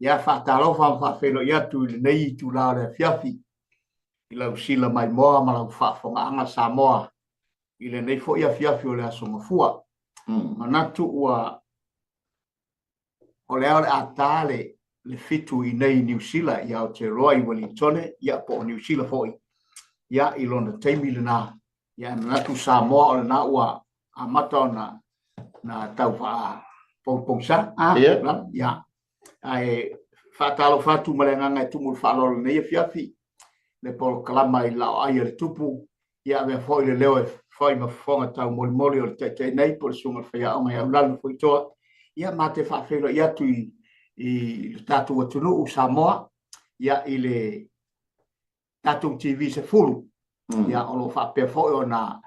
Ia, faatalofa ma faafeiloai atu i lenei itula o le afiafi i lau sila maimoa ma lau faafofogaaga Samoa i lenei foi afiafi o le Aso Gafua. Manatu ua o lea o le a ta le le fitu i nei i Niu Sila i Aotearoa i Uelintone ia po o Niu Sila foi ia i lona taimi lena. Ia e manatu Samoa o lena ua amata ona na tau faapoupousa a ia ae faatalofa atu ma le agaga e tumu i le faaaloalo i lenei afiafi le polokalama i Laoai a le Tupu ia avea foi le leo e fai ma fofoga taumolimoli o le taitai nei po o le susuga i le faiaoga ia Aulani Fuaitoa ia ma te faafeiloai atu i i le tatou atunuu Samoa ia i le tatou TV 10 ia o lo o faapea foi ona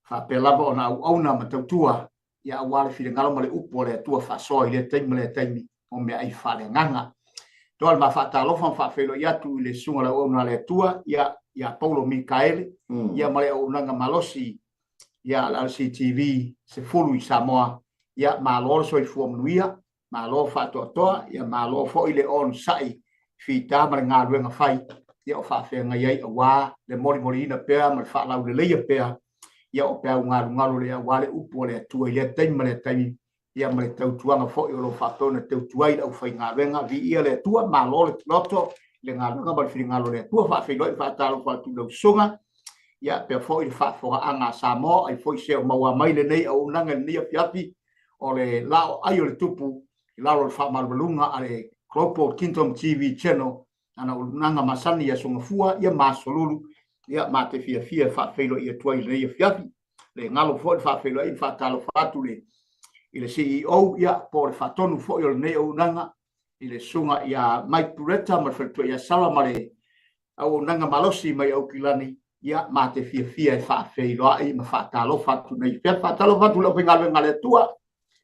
faapea lava ona auauna ma tautua ia aua le finagalo ma le upu a le Atua faasoa i lea taimi ma lea taimi o meaai faaleagaga. Toa le ma faatalofa ma faafeiloai atu i le susuga i le auauna a le Atua ia ia Paulo Mikaele ia ma le auaunaga malosi ia a le RCTV 10 i Samoa ia malo le soifua manuia Malo faatoatoa, ia malo foi le onosai fita ma le galuega fai ia o faafeagai ai aua le molimoliina pea ma le faalauleleia pea ia o peau galugalu le aua le upu a le Atua i lea taimi ma lea taimi ia ma le tautuaga foi o lo o faapea ona tautua ai le aufaigaluega. Viia le Atua, malo le loto i le galuega ma le finagalo o le Atua. Faafeiloai ma faatalofa atu i lau susuga ia pea foi le faafofogaaga a Samoa, ai foi se o maua mai lenei auaunaga i lenei afiafi o le laoai o le Tupu i lalo o le faamalumaluga a le Global Kingdom TV Channel, ana auaunaga masani i Aso Gafua ia ma Aso Lulu, ia ma te fiafia e faafeiloai atu ai i lenei afiafi. Le galo foi le faafeiloai ma faatalofa atu le i le CEO ia po o le faatonu foi o lenei auaunaga i le susuga ia Mike Buretta ma le faletua ia Sara ma le auaunaga malosi mai Aukilani, ia, ma te fiafia e faafeiloai ma faatalofa atu nei. Fea faatalofa atu i le aufaigaluega a le Atua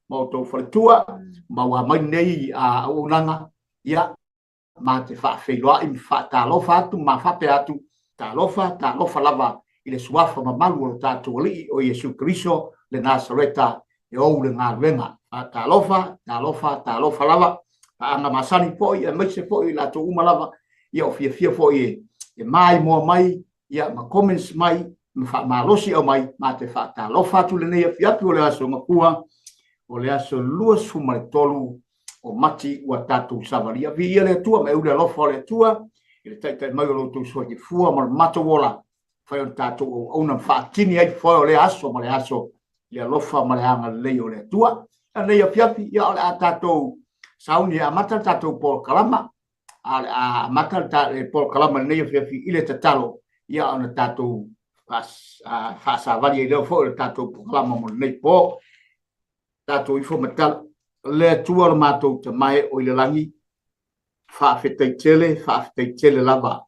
ma outou faletua, maua mai nei auaunaga, ia, ma te faafeiloai ma faatalofa atu ma faapea atu, talofa, talofa lava i le suafa mamalu o lo tatou Alii o Iesu Keriso le Nasareta e ou le galuega. Talofa, talofa, talofa lava. Paaga masani foi, aemaise foi i latou uma lava, ia o fiafia foi e maimoa mai, ia ma comments mai, ma faamalosi au mai, ma te faatalofa atu lenei afiafi o le aso Gafua, o le aso 23 o Mati ua tatou savalia. Viia le Atua, ma e uli alofa o le Atua, i le taitai mai o lo outou soifua ma le matou ola, fai o le tatou auauna ma faatini ai foe o lea aso ma le aso i le alofa ma le agalelei o le Atua. I lenei afiafi, ia o le a tatou sauni e amata le tatou polokalama, a o le a amata le polokalama i lenei afiafi i le tatalo, ia ona tatou faasavali ai lea foi o le tatou polokalama mo lenei po. Tatou ifo ma tala. Le Atua lo matou Tama e o i le lagi, Faafetai tele, faafetai tele lava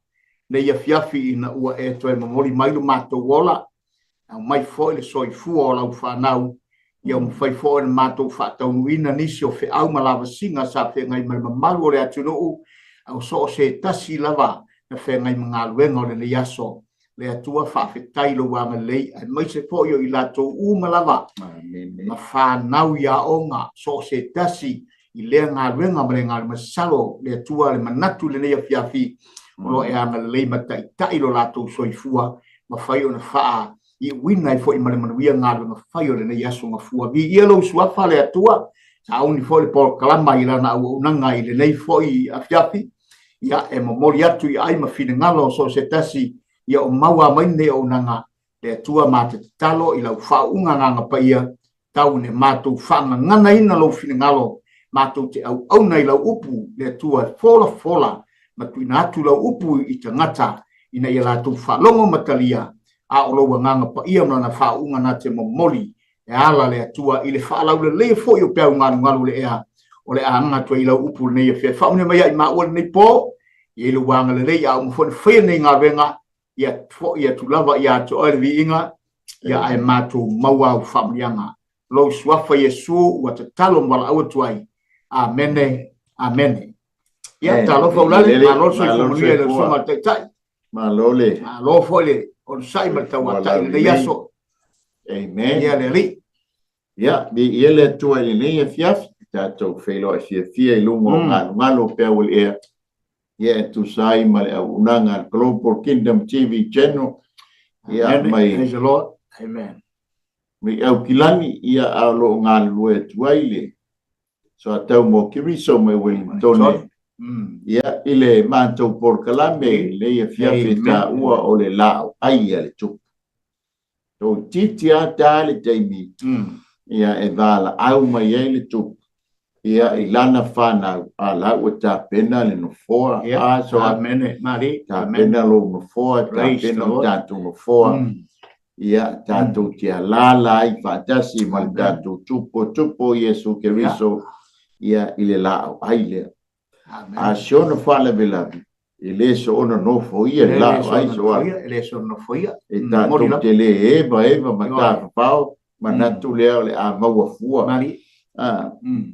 nei afiafi ina ua e toe momoli mai lo matou ola, aumai foi le soifua o lau fanau, ia mafai foi ona matou faataunuuina nisi o feau ma lavasiga sa feagai ma le mamalu o le atunuu, a o so o se tasi lava na feagai ma galuega o lenei aso. Le Atua, faafetai i lou agalelei, aemaise foi o i latou uma lava ma fanau i aoga, so o se tasi i lea galuega ma le galuega. Masalo le Atua le manatu i lenei afiafi o lo o e agalelei ma taitai lo latou soifua, mafai ona faaiuina ai foi ma le manuia galuega fai o lenei aso Gafua. Viia lou suafa le Atua, sauni foi le polokalama i lana auaunaga i lenei foi afiafi, ia e momoli atu i ai ma finagalo o so o se tasi ia o maua mai lenei auaunaga le Atua ma te tatalo i lau faauuga agaga paia tau ina matou faagaganaina lou finagalo matou te auauna i lau upu le Atua e folafola ma tuuina atu lau upu i tagata ina ia latou faalogo ma talia a o lou agaga paia ma lana faauuga na te momoli e ala le Atua i le faalauleleia foi o peau galugalu o le ea o le a aga atu ai i lau upu lenei afiafi. Faamanuia mai ia i maua lenei po, i ai lou agalelei a uma foi ona faia lenei galuega, ia foi atu lava ia te oe le viiga, ia ae matou maua au faamanuiaga. Lou suafa Iesu ua tatalo ma valaau atu ai. Amene, amene. Ia, talofa Ualale, malo le soifua manuia i lau susuga i le Taitai. Malo le. Malo foi le onosai ma le tauatai i lenei aso. Amen. Ia le Alii. Ia, viia le Atua i lenei afiafi. Tatou feiloai fiafia i luga o galugalu o peau o le ea, ia e tusa ai ma le auaunaga a le Global Kingdom TV Channel, ia mai Praise the Lord. Amen. Mai Aukilani, ia a o lo o galulue atu ai le Soatau mo Keriso mai Uelintone, ia i le matou polokalame i lenei afiafi e taua o le laau ai a le Tupu. Toeitiiti lava ta le taimi ia e valaau mai ai le Tupu ia i lana fanau, a la ua tapena le nofoa. A so Amene. Mali. Tapena lou nofoa, tapena o tatou nofoa. Ia tatou te alaala ai faatasi ma le tatou Tupu o Tupu o Iesu Keriso ia i le laau ai lea. A si ona faalavelave, e le soona nofoia le laau ai soa. E le soona nofoia. E tatou te le evaeva ma tafafao, manatu lea o le a maua fua. Mali.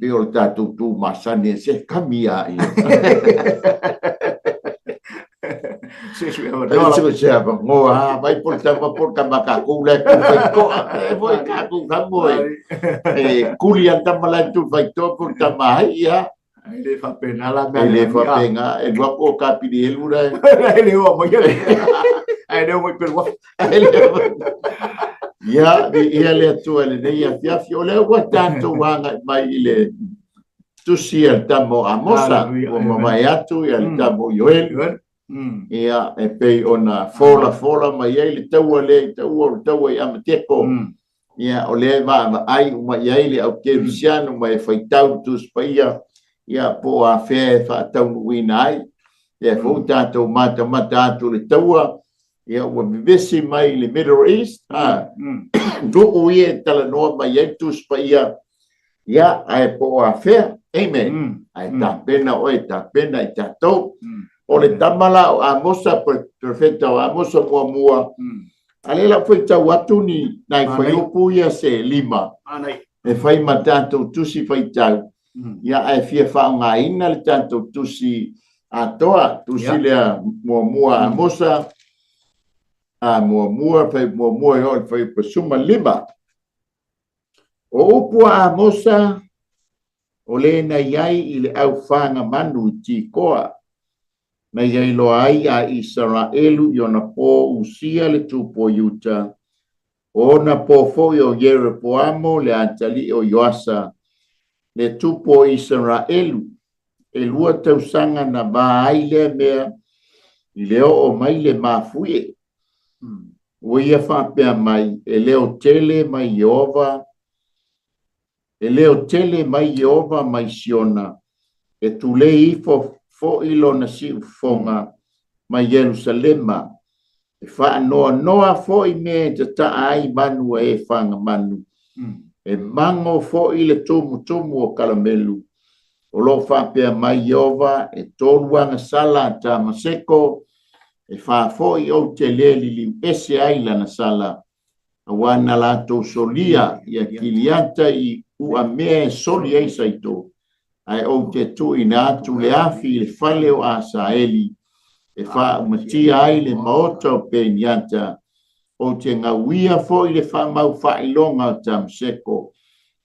Pei o le tatou tu masani e se kami a ia. Se se avanoa. Se se avanoa, vai po le tama po le tama tatou la e tu faitoa. E foi tatou tamo e. E kuli a tama la e tu faitoa po le tama ai ia. E le faapena la mea. E le faapena, e lua ko ka pili elu la. E le ua mai le. Ai le mai pelua. Ia, viia le Atua i lenei afiafi, o lea ua tatou agai mai i le tusi a le tama o Amosa, ua mavae atu ia le tama o Ioeli, ia, e pei ona folafola mai ai le taua lea i taua o le taua i Amateko, ia, o lea e vaavaai uma i ai le au kerisiano ma e faitau le Tusi Paia, ia, po o afea e faataunuuina ai. Lea foi ua tatou matamata atu i le taua, ia ua vevesi mai i le Middle East, a, nuu ia e talanoa mai ai le Tusi Paia, ia, ae po o afea, amen, ae tapena oe, tapena i tatou. O le tama la o Amosa, perofeta o Amosa muamua, a lea la ua faitau atu ni nai fuaiupu ia se 5, e fai ma tatou tusi faitau, ia ae fia faaaogaina le tatou tusi atoa, tusi lea muamua Amosa, a muamua, fai muamua e oo i le fuaiupu 15. O upu a Amosa, o le na i ai i le aufagamanu i Tikoa, na i ai loa ai a Isaraelu i ona pō Usia le tupu o Iuta, o ona pō foi o Ieropoamo le atalii o Ioasa, le tupu o Isaraelu, e 2 tausaga na va ai lea mea i le oo mai le mafuie. Ua ia faapea mai, E leo tele mai Ieova, e leo tele mai Ieova mai Siona, e tulei ifo foi lona siufofoga mai Ierusalema, e faanoanoa foi mea e tataa ai manu a e fagamanu, e mago foi le tumutumu o Karamelu. O lo o faapea mai Ieova, e 3 agasala a Tamaseko, e 4 foi ou te lē liliu ese ai lana sala, aua na latou solia ia Kiliata i uamea e soli ai Saito, ae ou te tuuina atu le afi i le fale o Asaeli, e faaumatia ai le maota o Peniata, ou te gauia foi le faamau faailoga o Tamaseko,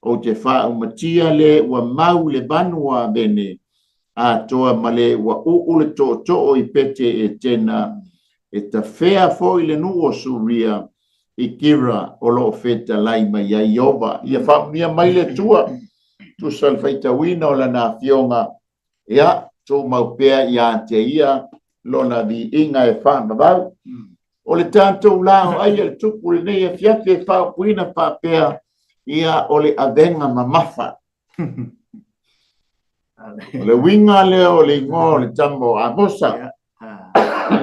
ou te faaumatia le ua mau i le vanu o Avene, atoa ma le ua uu le tootoo i Pete Etena, e tafea foi le nuu o Suria i Kira o lo o fetalai mai ai Ieova. Ia faamanuia mai le Atua, tusa le faitauina o lana afioga, ia tumau pea ia te ia lona viiga e faavavau. O le tatou la o ai a le Tupu lenei afiafi e faaupuina faapea, ia o le avega mamafa. O le uiga lea o le igoa o le tama o Amosa,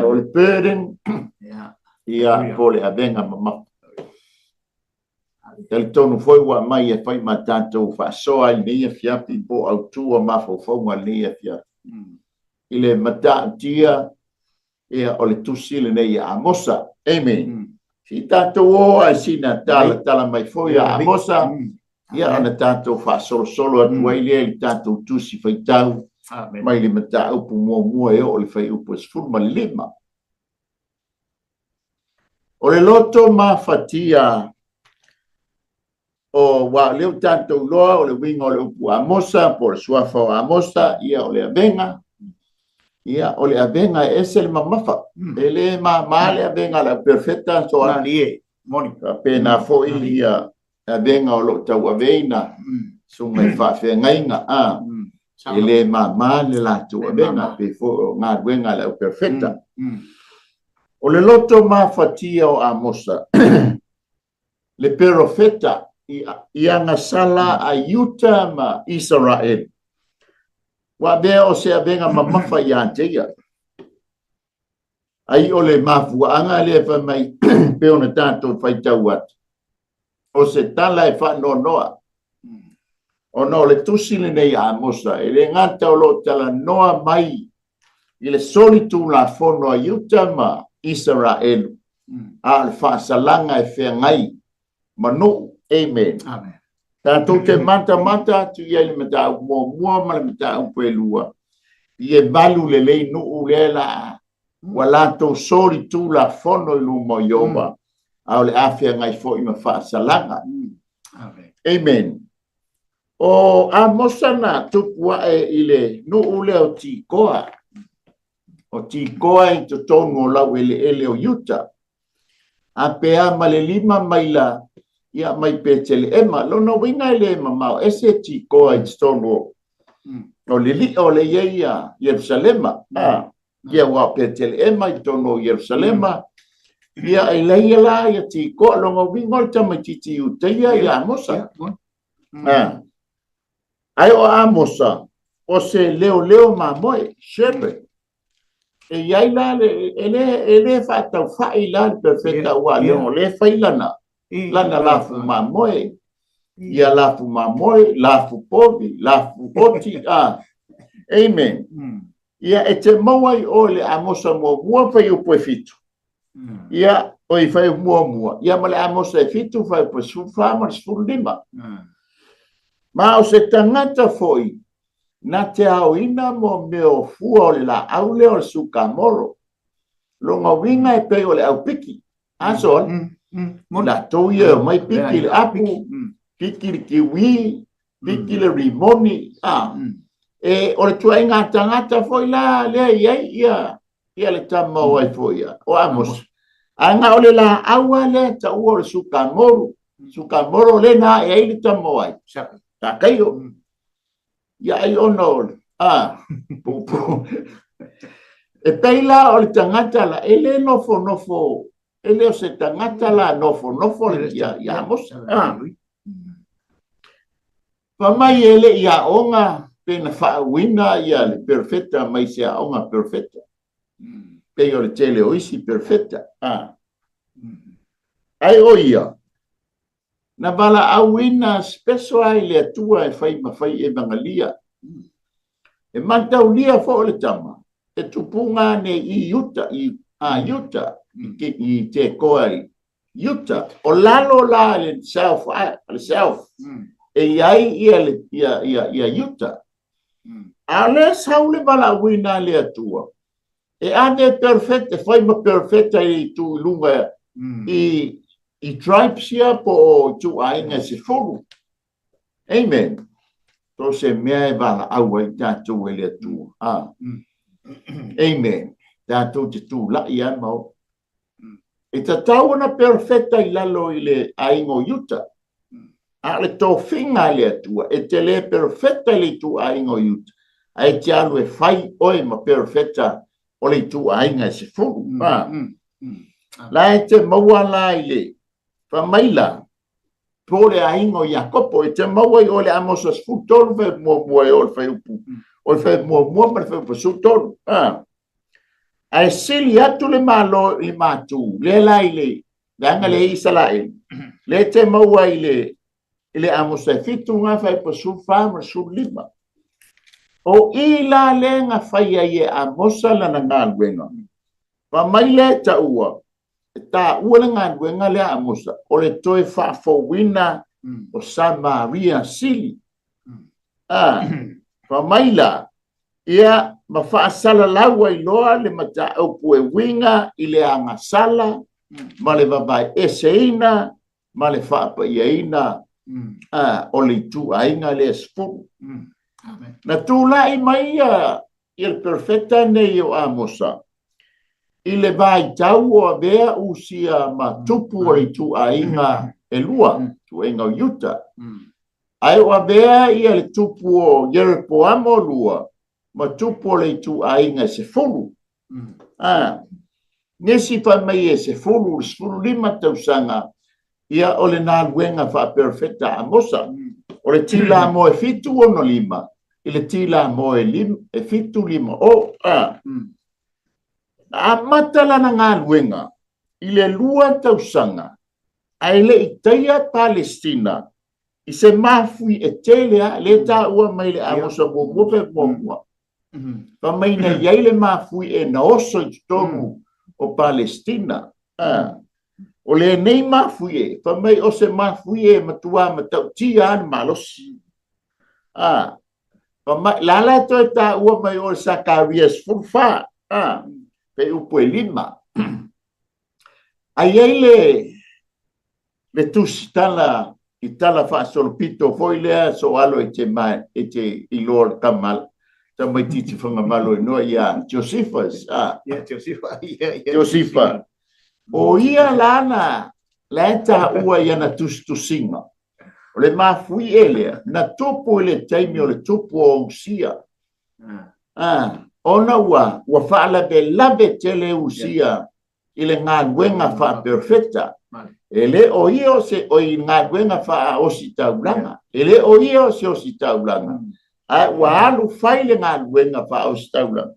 o le burden, ia, po o le avega mamafa. Talitonu foi ua aumai e fai ma tatou faasoa i lenei afiafi po o autu o mafaufauga i lenei afiafi. I le matautia ia o le tusi lenei a Amosa. Amen. Si tatou o ai sina tala tala mai foi a Amosa, ia ona tatou faasolosolo atu ai lea i le tatou tusi faitau mai le mataupu muamua e oo i le fuaiupu 15. O le loto mafatia. O aua o lea ua tatou iloa o le uiga o le upu Amosa po o le suafa o Amosa, ia o le avega. Ia o le avega e ese le mamafa. E le mama le avega a le au perofeta Soa. Malie, moni. Faapena foi ia avega o lo o tauaveina susuga i faafeagaiga. A, e le mama le latou avega, pei foi o galuega a le au perofeta. O le loto mafatia o Amosa, le perofeta i agasala a Iuta ma Isaraelu, ua avea o se avega mamafa ia te ia. Ai o le mafuaaga lea fai mai pei ona tatou faitau atu, o se tala e faanoanoa, ona o le tusi lenei a Amosa, e le gata o lo o talanoa mai i le solitulafono a Iuta ma Isaraelu, a o le faasalaga e feagai ma nuu. Amen. Amen. Tatou te matamata atu i ai i le mataupu muamua ma le mataupu e lua, i e valu lelei nuu lea la ua latou solitulafono i luma o Ieova, a o le a feagai foi ma faasalaga. Amen. Amen. O Amosa na tupu ae i le nuu lea o Tikoa, o Tikoa i totonu o laueleele o Iuta. A pe a ma le 5 maila ia mai Peteleema. Lona uiga e le mamao ese Tikoa i totonu o le li'a o le i ai ia Ierusalema. Ia ua o Peteleema i totonu o Ierusalema. Ia e leai la ia Tikoa. Lona uiga o le tamaitiiti Iutaia ia Amosa. Ai o Amosa, o se leoleo mamoe, shepherd. E i ai la le, e le faataufai la le perofeta aua lea o lea e fai lana, lana lafu mamoe. Ia lafu mamoe, lafu povi, lafu oti, a. Amen. Ia e te maua i oe le Amosa muamua fuaiupu e 7. Ia, o i fuaiupu muamua, ia ma le Amosa e 7 fuaiupu e 14 ma le 15. Ma o se tagata foi na te aoina mo mea o fua o le laau lea o le sukamoro. Lona uiga e pei o le au piki. A Sol? Latou ia e omai piki le apu, piki le kiwi, piki le rimoni. A, e, o le tuaiga tagata foi la lea i ai ia, ia le tama o ai foi ia, o Amosa. Ae na o le laau lava lea e taua o le sukamoru. Sukamoro lea na ae ai le tama o ai. Sakaio. Ia ai ona o le, a, puupuu. E pei la o le tagata la, e le nofonofo, e le o se tagata la nofonofo le ia, ia Amosa. A. Fai mai e le i aoga pe na faauuina ia le perofeta mai se aoga perofeta. Pei o le tele o isi perofeta. A. Ai o ia, na valaauina special ai le Atua e fai ma fai evagalia. E mataulia foi o le tama, e tupuga ane i Iuta, i, a Iuta, i, i Tekoa i Iuta. O lalo la le South, le South, e i ai ia, le, ia, ia, ia Iuta. A o lea sau le valaauina a le Atua, e ave perofeta, e fai ma perofeta i itu i luga i, i tribes ia po o ituaiga e 10. Amen. So se mea e valaau ai tatou e le Atua. Ah. Amen. Tatou te tulai lava ma o. E tatau ona perofeta i lalo i le aiga o Iuta. A o le tofiga a le Atua, e te le perofeta i le ituaiga o Iuta, ae e te alu e fai oe ma perofeta o le ituaiga e 10. La e te maua la i le, fai mai la, po o le aiga o Iakopo, e te maua i o le Amosa 13 fuaiupu muamua e oo i le fuaiupu, o le fuaiupu muamua ma le fuaiupu 13. Ae sili atu le Malo i le matu, lea la i le leaga le Isaraelu, lea e te maua i le i le Amosa e 7 ngā fuaiupu 14 ma le 15. O i la lea na fai ai e Amosa lana galuega, fai mai lea e taua, e taua le galuega lea a Amosa, o le toe faafouina o Samaria sili. A, fai mai la, ia ma faasalalau ai loa le mataupu e uiga i le agasala ma le vavaeeseina ma le faapaiaina O le ituaiga lea e 10. Na tulai mai ia le perofeta nei o Amosa i le vaitau o avea Usia ma tupu o le ituaiga e lua, ituaiga o Iuta. Ae o avea ia le tupu o Ieropoamo 2 ma tupu o le ituaiga e 10. Nisi fai mai e 10, 15 tausaga, ia o le galuega faaperofeta a Amosa. O le Tilamo e 765 i le Tilamo e 750. Na amata lana galuega i le 2 tausaga ae le i taia Palestina i se mafui e tele lava, lea e taua mai le Amosa muamua pe muamua. Fai mai na i ai le mafui e na oso i totonu o Palestina. O lenei mafui e, fai mai o se mafui e matua matautia lava le malosi. Fai mai, la la e toe taua mai o le Sakaria 14, pe upu e 5. Ai ai le tusi tala i tala faasolopito foi lea so alo e te ma e te iloa le tama tamaitiiti Fagamalo inoa ia Josephus. Yeah, Josephus. Yeah, yeah. Josephus. O ia la na la e taua i ana tusitusiga. O le mafui e lea, na tupu i le taimi o le tupu o Usia. Ona ua faalavelave tele Usia i le galuega faaperofeta. E le o ia o se o i galuega faaositaulaga. E le o ia o se ositaulaga, ae ua alu fai le galuega faaositaulaga.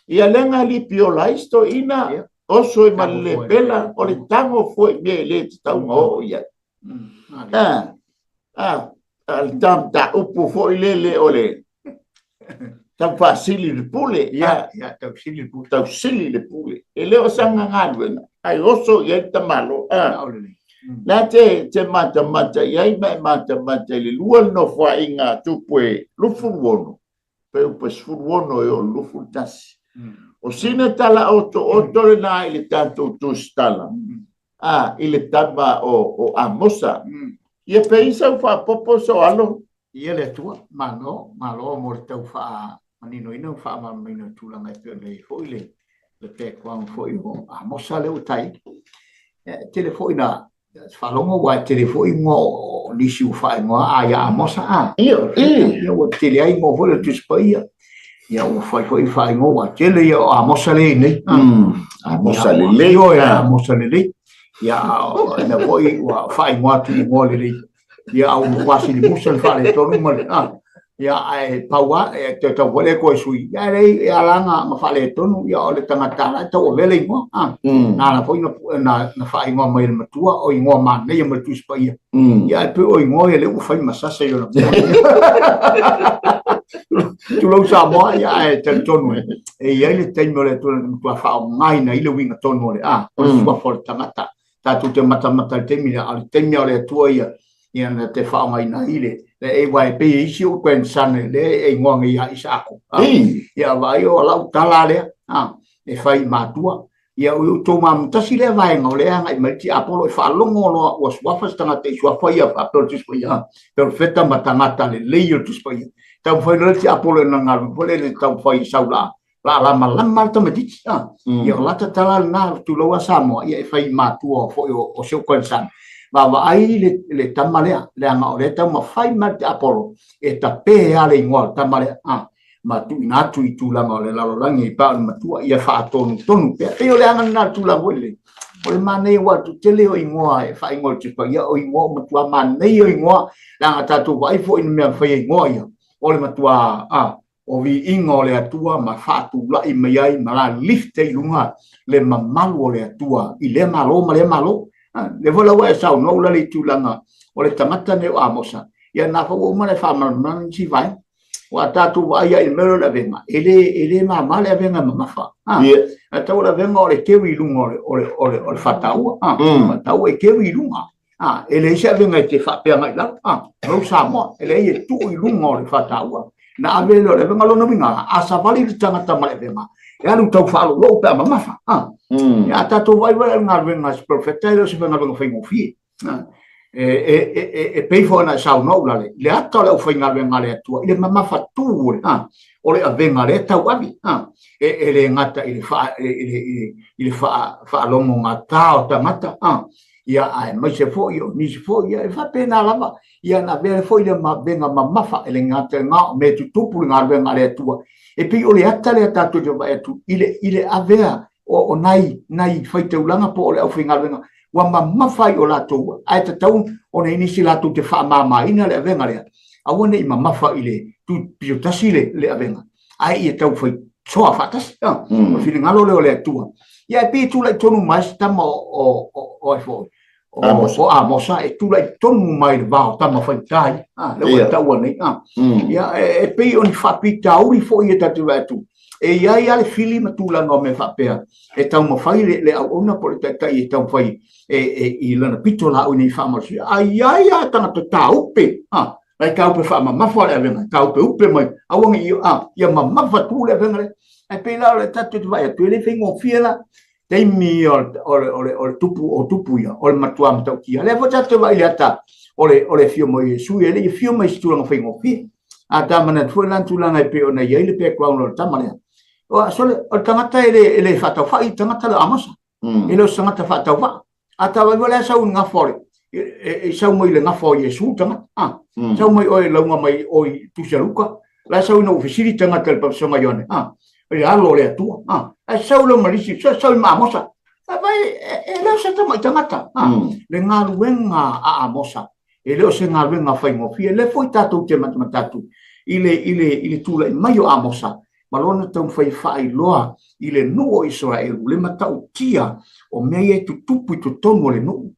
Ia lega lipiola ai si toeaina, oso i Malilepela, o le tago foi i mea e le tatau ona oo i ai. Le mataupu foi lele o le tau faasili le pule. Tausili le pule. E le o sana galuega, ae oso i ai le tamaloa. La te matamata i ai ma e matamata i le lua le nofoaiga a tupu e 26, pe upu e 16 e oo i le 21. O sina tala otooto lena i le tatou tusitala, i le tama o Amosa. Ia pe i sau faapopo so alo. Ia le Atua, malo, malo mo le tau faamaninoina ma faamalamalamaina o tulaga e pei ona i ai foi le background foi o Amosa lea ua tai. E tele foi na faalogo aua e tele foi igoa o nisi ua faaigoa a ia Amosa a. Ia ua tele ai igoa foi o le Tusi Paia. Ia ua fai foi faaigoa ua tele ia o Amosa lea nei. Amosa lelei. Ia Amosa lelei. Ia ina foi ua faaigoa atu igoa lelei. Ia au matua sili musa le faaletonu ma le ia ae pau lava e toe tau foi lea toe sui ia e leai e ala ona faaletonu ia o le tagata la e tauavea le igoa na ala foi na faaigoa mai e le matua o igoa manaia ma le Tusi Paia ia ae pei o igoa ia lea ua fai ma sasa i ona tulou Samoa ia ae talitonu e i ai le taimi o le Atua na matua faaaogaina ai le uiga tonu o le o le suafa o le tagata tatou te matamata i le taimi lea, a o le taimi lava o le Atua ia, ia na te faaaogaina ai le, le e aua e pei e isi ou grandson lea e igoa nei ia Isaako. Ia vaai o lau tala lea, e fai i matua. Ia o outou mamu tasi lea vaega o lea e agai mai le tiapolo e faalogo loa ua suafa se tagata i suafa ia faapea o le Tusi Paia, perofeta ma tagata lelei o le Tusi Paia. Taumafai loa le tiapolo e gagalu foi lele taumafai e sau laa la lamalama le tamaitiiti a ia o lata tala lena tulou a Samoa ia e fai matua foi o si ou grandson vaavaai le tama lea leaga o lea taumafai mai le tiapolo e tape lava le igoa o le tama lea a ma tuuina atu i tulaga o le lalolagi i pa o le matua ia faatonutonu pea. Pei o le aga lena o le tulaga foi lele o le manaia aua o le tele o igoa e faaigoa i le Tusi Paia o igoa o matua manaia o igoa leaga tatou vaai foi i le mea faia igoa ia o le matua a o viiga o le Atua ma faatulai mai ai ma la lift ai i luga le mamalu o le Atua i lea Malo ma lea Malo. Lea foi la ua e saunoa ua lale i tulaga o le tagata nei o Amosa, ia na foi ua uma ona e faamalamalama nisi vaega. Aua a tatou vaai lava i le mea lea o le avega, e le mama le avega e mamafa. Ae tau o le avega o le keu i luga o le faataua. Faataua e keu i luga. A, e leai se avega e te faapea agai i lalo, a, tulou Samoa, e leai e tuu i luga o le faataua. Na ave lea o le avega, lona uiga, a savali le tagata ma le avega, e alu tau faalolou pe a mamafa. A, a tatou vaai vaai i le galuega a se perofeta, e le o se galuega faigofie. A, E pei foi ona e saunoa Ulalei, le ata o le aufaigaluega a le Atua i le mamafatū o le, o le avega lea e tauave, e le gata i le i le faalogogata o tagata, ia aemaise foi o nisi foi, ia e faapena lava, ia ona avea foi lea ma avega mamafa, e le gata i lena, o mea e tutupu i le galuega a le Atua. E pei o le ata lea tatou te vaai atu i le avea o nai faitaulaga po o le aufaigaluega ua mamafa ai o latou, ae tatau ona i ai nisi latou te faamamaina le avega lea, aua ne i mamafa i le pito tasi le avega, ae ia tau fai soa faatasi. O le finagalo lea o le Atua. Ia e pei e tulai tonu mai se tama o ai foi, o Amosa, e tulai tonu mai le va o tama faigata ia, lea ua taua nei. Ia, e pei o ni faafitauli foi ia tatou vaai atu, e i ai lava le fili ma tulaga o mea faapea, e taumafai le auauna po o le taitai e taumafai i lana pito laau ina ia faamalosia, ae i ai lava tagata taupe, lai taupe faamamafa le avega, taupeupe mai, aua ne i, ia mamafa tu le avega lea. Ae pei la o le tatou te vaai atu, e le faigofie la taimi o le tupu o tupu ia, o le matua matautia. Lea foi tatou te vaai i le ata o le afio mai o Iesu, e le i afio mai i se tulaga faigofie. A ta manatu foi la i tulaga e pei ona i ai le background o le tama lea. Sole, o le tagata e le faataufai, le tagata lea o Amosa. E le o se tagata faatauvaa. A ta vaai foi la e sau i le gafa o le, e sau mai i le gafa o Iesu le tagata. Sau mai oe lauga mai oe i Tusi a Luka, la e sau ina ua fesili tagata i le papesoga a Ioane, i le alo o le Atua. Ae sau lea ma le isi, sau i ma Amosa. A vai, e le o se tamai tagata. Le galuega a Amosa, e le o se galuega faigofie. Lea foi tatou te matamata atu i le tulai mai o Amosa, ma lona taumafai e faailoa i le nuu o Isaraelu le matautia o mea ia e tutupu i totonu o le nuu,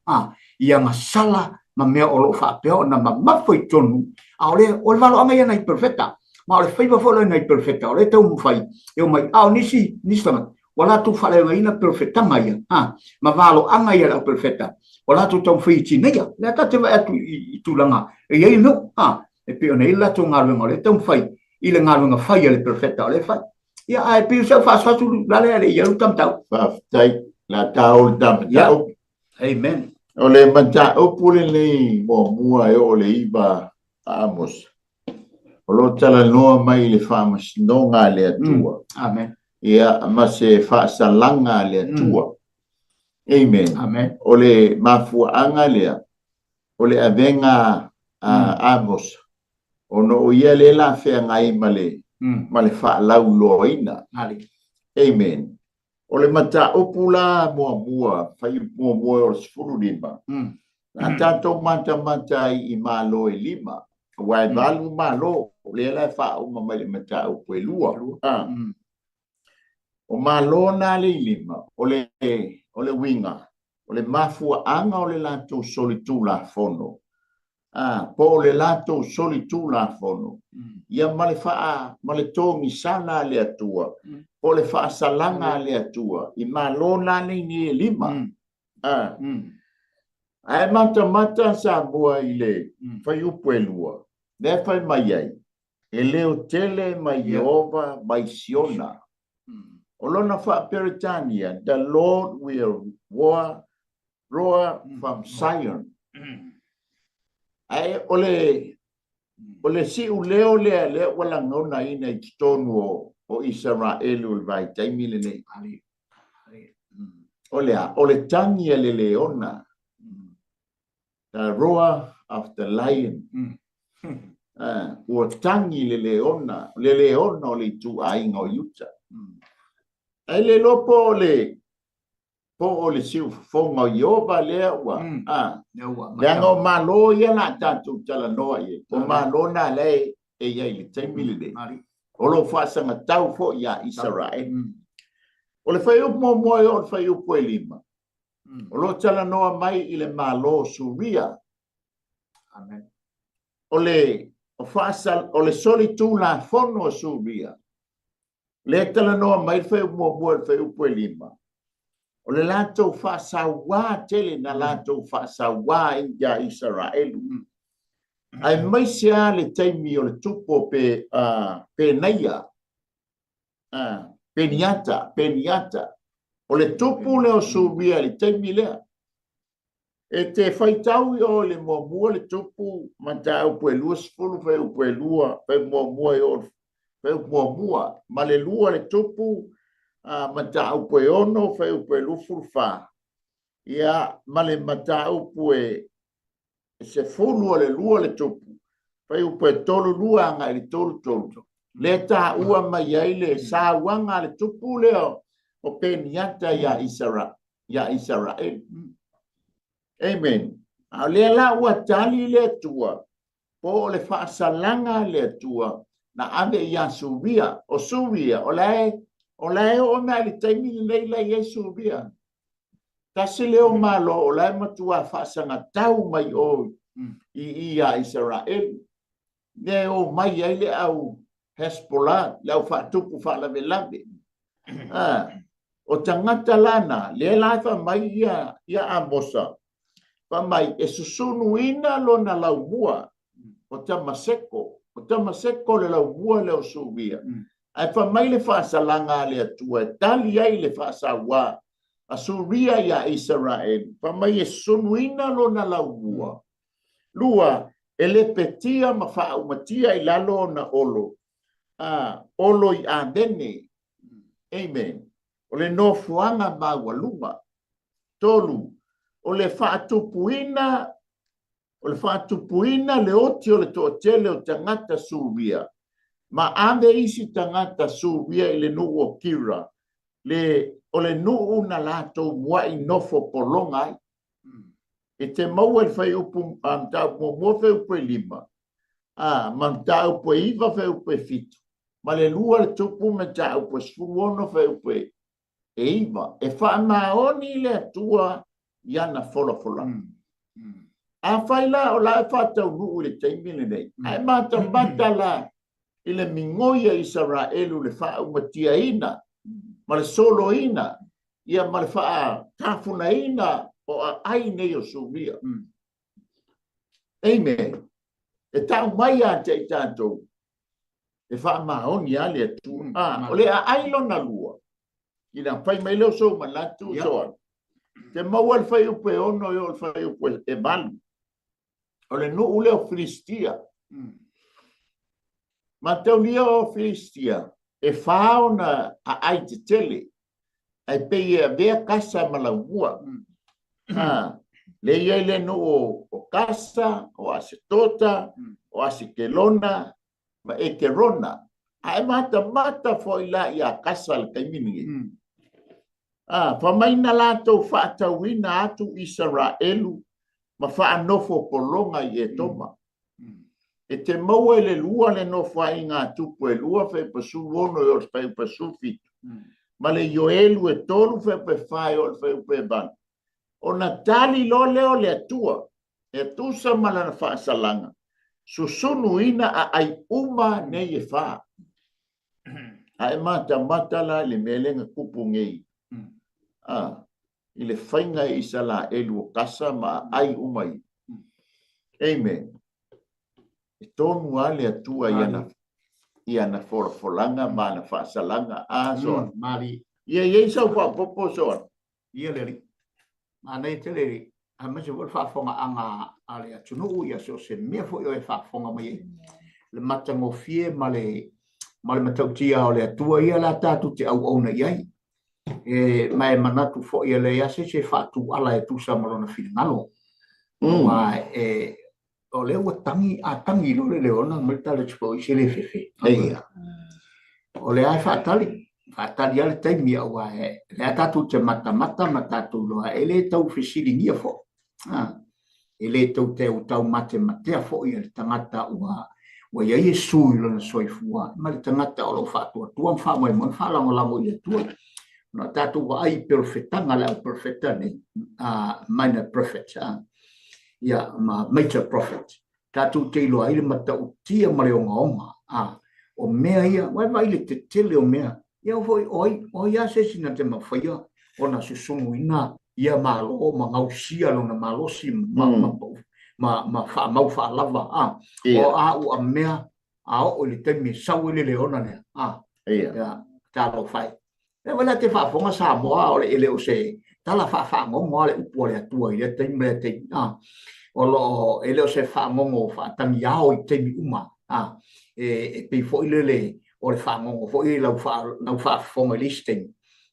i agasala ma mea o lo o faapea ona mamafa i totonu, a o le, o le valoaga ia nai perofeta, ma o le faiva foi lea nai perofeta o lea e taumafai e omai, a o nisi, nisi tagata, ua latou faaleagaina perofetaga ia, ma valoaga ia a le au perofeta, ua latou taumafai e tineia. O lea tatou te vaai atu i tulaga e i ai le nuu, e pei ona i ai le latou galuega o lea e taumafai i le galuega fai a le perofeta o lea e fai. Ia, ae pei o si au faasoaso lale a le i alu tamatau. Faafetai. La ta o le tamatau. Amen. O le mataupu lenei muamua e oo le iva a Amosa. O lo o talanoa mai i le faamasinoga a le Atua. Amen. Ia, ma se faasalaga a le Atua. Amen. Amen. O le mafuaaga lea, o le avega a Amosa, ona o ia lea la feagai ma le, ma le faalauiloaina. Amen. O le mataupu la muamua, fuaiupu muamua o le 15, na tatou matamata ai i Malo e lima, aua e valu Malo, lea la e faauma mai le mataupu e lua. O Malo na le i lima, o le, o le uiga, o le mafuaaga o le latou solitulafono, a, po o le latou solitulafono, ia ma le faa, ma le togisala a le Atua, po o le faasalaga a le Atua i Malo na nei nei e lima. A, ae matamata Samoa i le fuaiupu e lua, lea e fai mai ai, E leo tele mai Ieova mai Siona. O lona faa-Peretania, The Lord will roar, roar from Zion. Ae o le, o le siuleo lea lea ua lagonaina i totonu o Isaraelu i le vaitaimi lenei. O le a? O le tagi a le leona. The roar of the lion. Ua tagi le leona, le leona o le ituaiga o Iuta. Ae le iloa po o le po o le siufofoga o Ieova lea ua, a, leaga o Malo ia la tatou talanoa i ai, o Malo na lea e i ai i le taimi lenei, o lo o faasagatau foi ia Isaraelu. O le fuaiupu muamua e oo i le fuaiupu e lima, o lo o talanoa mai i le Malo o Suria. Amen. O le, o faasal, o le solitulafono a Suria, lea e talanoa mai le fuaiupu muamua i le fuaiupu e lima, o le latou faasauā tele na latou faasauā ai iā Isaraelu. Aemaise lava le taimi o le tupu o pe, Penaia, Peniata, Peniata. O le tupu lea o Suria i le taimi lea. E te faitau i o le muamua le tupu mataupu e 20 fuaiupu e 2 fuaiupu muamua e oo fuaiupu muamua ma le 2 le tupu mataupu e 6 fuaiupu e 24 ia ma le mataupu e 10 o le 2 le tupu fuaiupu e 32 agai le 33 lea taua mai ai le sauaga a le tupu lea o Peniata ia Isaraelu. Amen. A o lea la ua tali le Atua, po o le faasalaga a le Atua na ave ia Suria. O Suria, o la e oo mai i le taimi lenei la e i ai Suria. Tasi lea o Malo o la e matua faasagatau mai o i ia Isaraelu. Lea e o mai ai le au Hezbollah, le au faatupu faalavelave. O tagata lana, lea la e faamai ia Amosa, faamai e susunuina lona laumua o Tamaseko. O Tamaseko le laumua lea o Suria. Ae faamai le faasalaga a le Atua e tali ai le faasauā a Suria ia Isaraelu. Faamai e susunuina lona laumua. Lua, e lepetia ma faaumatia i lalo ona olo. Olo i Amene. Amen. O le nofoaga maualuga. Tolu, o le faatupuina le oti o le toatele o tagata Suria, ma ave isi tagata Suria i le nuu o Kira, o le nuu na latou muai nofo pologa ai. E te maua i le fuaiupu mataupu muamua fuaiupu e 5, ma mataupu e 9 fuaiupu e 7, ma le 2 le tupu mataupu e 16 fuaiupu e 9. E faamaoni le Atua i ana folafolaga. Afai la o la e faataunuu i le taimi lenei, ae matamata la i le migoi a Isaraelu le faaumatiaina ma le soloina ia ma le faatafunaina o aai nei o Suria. Amen. E tau mai ia te i tatou e faamaoni a le Atua. O le aai lona lua, ina fai mai leo sou manatu soa. Te maua le fuaiupu e 6 e oo le fuaiupu e 8. O le nuu lea o Filistia. Mataulia o Filistia e 4 ona aai tetele, ae pei e avea Kasa ma laumua. Le i ai le nuu o Kasa, o Asetota, o Asekelona, ma Ekerona. Ae matamata foi la ia Kasa le taimi lenei. Faamai na latou faatauina atu Isaraelu ma faanofo pologa i Etoma. E te maua i le 2 le nofoaiga a tupu e 2 fuaiupu 16 e oo i le fuaiupu 17, ma le Ioelu e 3 fuaiupu 4 e oo i le fuaiupu 8. Ona tali loa lea o le Atua, e tusa ma lana faasalaga, susunuina aai uma nei e 4. Ae matamata la i le mea lea na tupu nei. I le faiga e Isaraelu o Kasa ma aai uma i. Amen. E tonu a le Atua i ana folafolaga ma ana faasalaga. Soa. Mali. Ia iai sau faapopo soa. Ia le alii. Manaia tele le aemaise foi le faafofogaaga a le atunuu ia so o se mea foi o e faafofoga mai ai. Le matagofie ma le matautia o le Atua ia la tatou te auauna i ai. E ma e manatu foi e leai lava se isi e faatuala e tusa ma lona finagalo. Aua e o lea ua tagi, a tagi loa le leona ma le tala atu i se le fefe. Ia. O lea e faatali, faatali lava le taimi aua e lea tatou te matamata ma tatou iloa e le tau fesiligia foi. E le tau tau matematea foi e le tagata ua i ai Iesu i lona soifua ma le tagata o lo o faatuatua ma faamoemoe ma faalagolago i le Atua. Ona tatou vaai i perofetaga le au profeta nei, minor prophet, ia, ma major prophet. Tatou te iloa ai le matautia ma le ogaoga. O mea ia, ua e vaai le tetele o mea. Ia foi, o ai lava se isi na te mafaia ona susunuina ia malo ma gausia lona malosi ma faamau faalava. O a ua mea a oo i le taimi e sau ai le leona lea. Ia, talofa e. Lea foi la te faafofoga Samoa o le ele o se Tala faafagogo a le upu a le Atua i lea taimi ma lea taimi, a. O lo o, e le o se fagogo faatagiao i taimi uma, a. E, e pei foi lele o le fagogo foi i lau, faa, lau faafofoga i le isi taimi.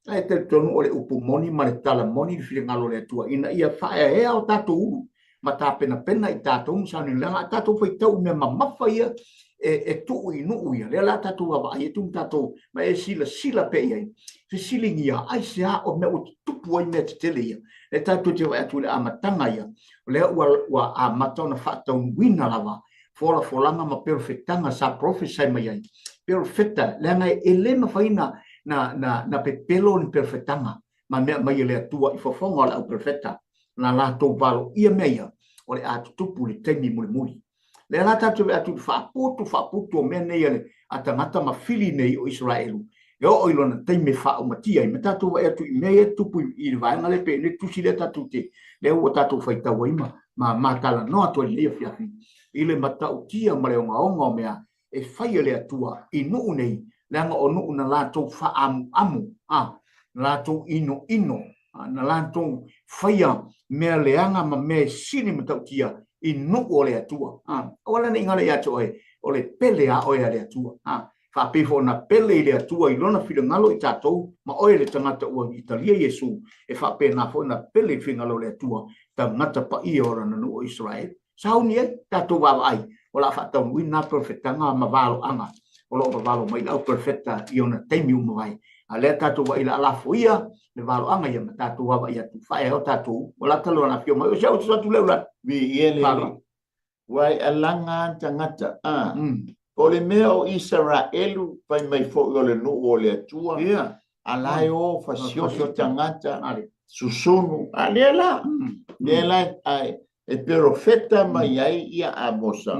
Ae talitonu o le upu moni ma le tala moni le finagalo o le Atua ina ia faaeaea o tatou ulu ma tapenapena i tatou ma sauni, leaga a tatou faitau i mea mamafa ia e, e tuu i nuu ia, lea la tatou vaavaai atu ma tatou ma e silasila pea i ai, fesiligia aisea o mea ua tutupu ai mea tetele ia. E tatou te vaai atu i le amataga ia, o lea ua, ua amata ona faataunuuina lava folafolaga ma perofetaga sa prophesy mai ai. Perofeta, leaga e le mafai na, na, na, na pepelo ni perofetaga ma mea mai e le Atua i fofoga o le auperofeta, na latou valoia mea ia, o le a tutupu i le taimi mulimuli. Lea la tatou te vaai atu i le faaputu faaputu o mea nei a le a tagata ma fili nei o Isaraelu, e oo i lona taimi e faaumatia ai, ma tatou vaai atu i mea ia e tutupu i le vaega lea pei le tusi lea tatou te, lea ua tatou faitau ai ma ma ma talanoa atu ai i lenei afiafi, i le matautia ma le ogaoga o mea e fai e le Atua i nuu nei, leaga o nuu na latou faaamuamu, a, na latou inoino, a, na latou faia mea leaga ma mea e sili matautia i nuu o le Atua. A, aua la ne i galo ia te oe, o le pele a oe a le Atua. A, faapei foi ona pele i le Atua i lona finagalo i tatou, ma oe le tagata ua talia Iesu, e faapena foi ona pele i le finagalo o le Atua, tagata paia o lana nuu o Isaraelu. Sauni ai tatou vaavaai o le a faataunuuina na perofetaga ma valoaga o lo o vavalo mai le au perofeta i ona taimi ua mavae. A lea tatou vaai le a lafoia le valoaga ia ma tatou vaavaai atu faaea o tatou o la talo na afio mai o se au atu leu la. Viia le Alii. Ua e alaga a tagata a. O le mea o Isaraelu fai mai foi o le nuu o le Atua. A la e o fasioti tagata susunu. A lea la, lea la e perofeta mai ai ia Amosa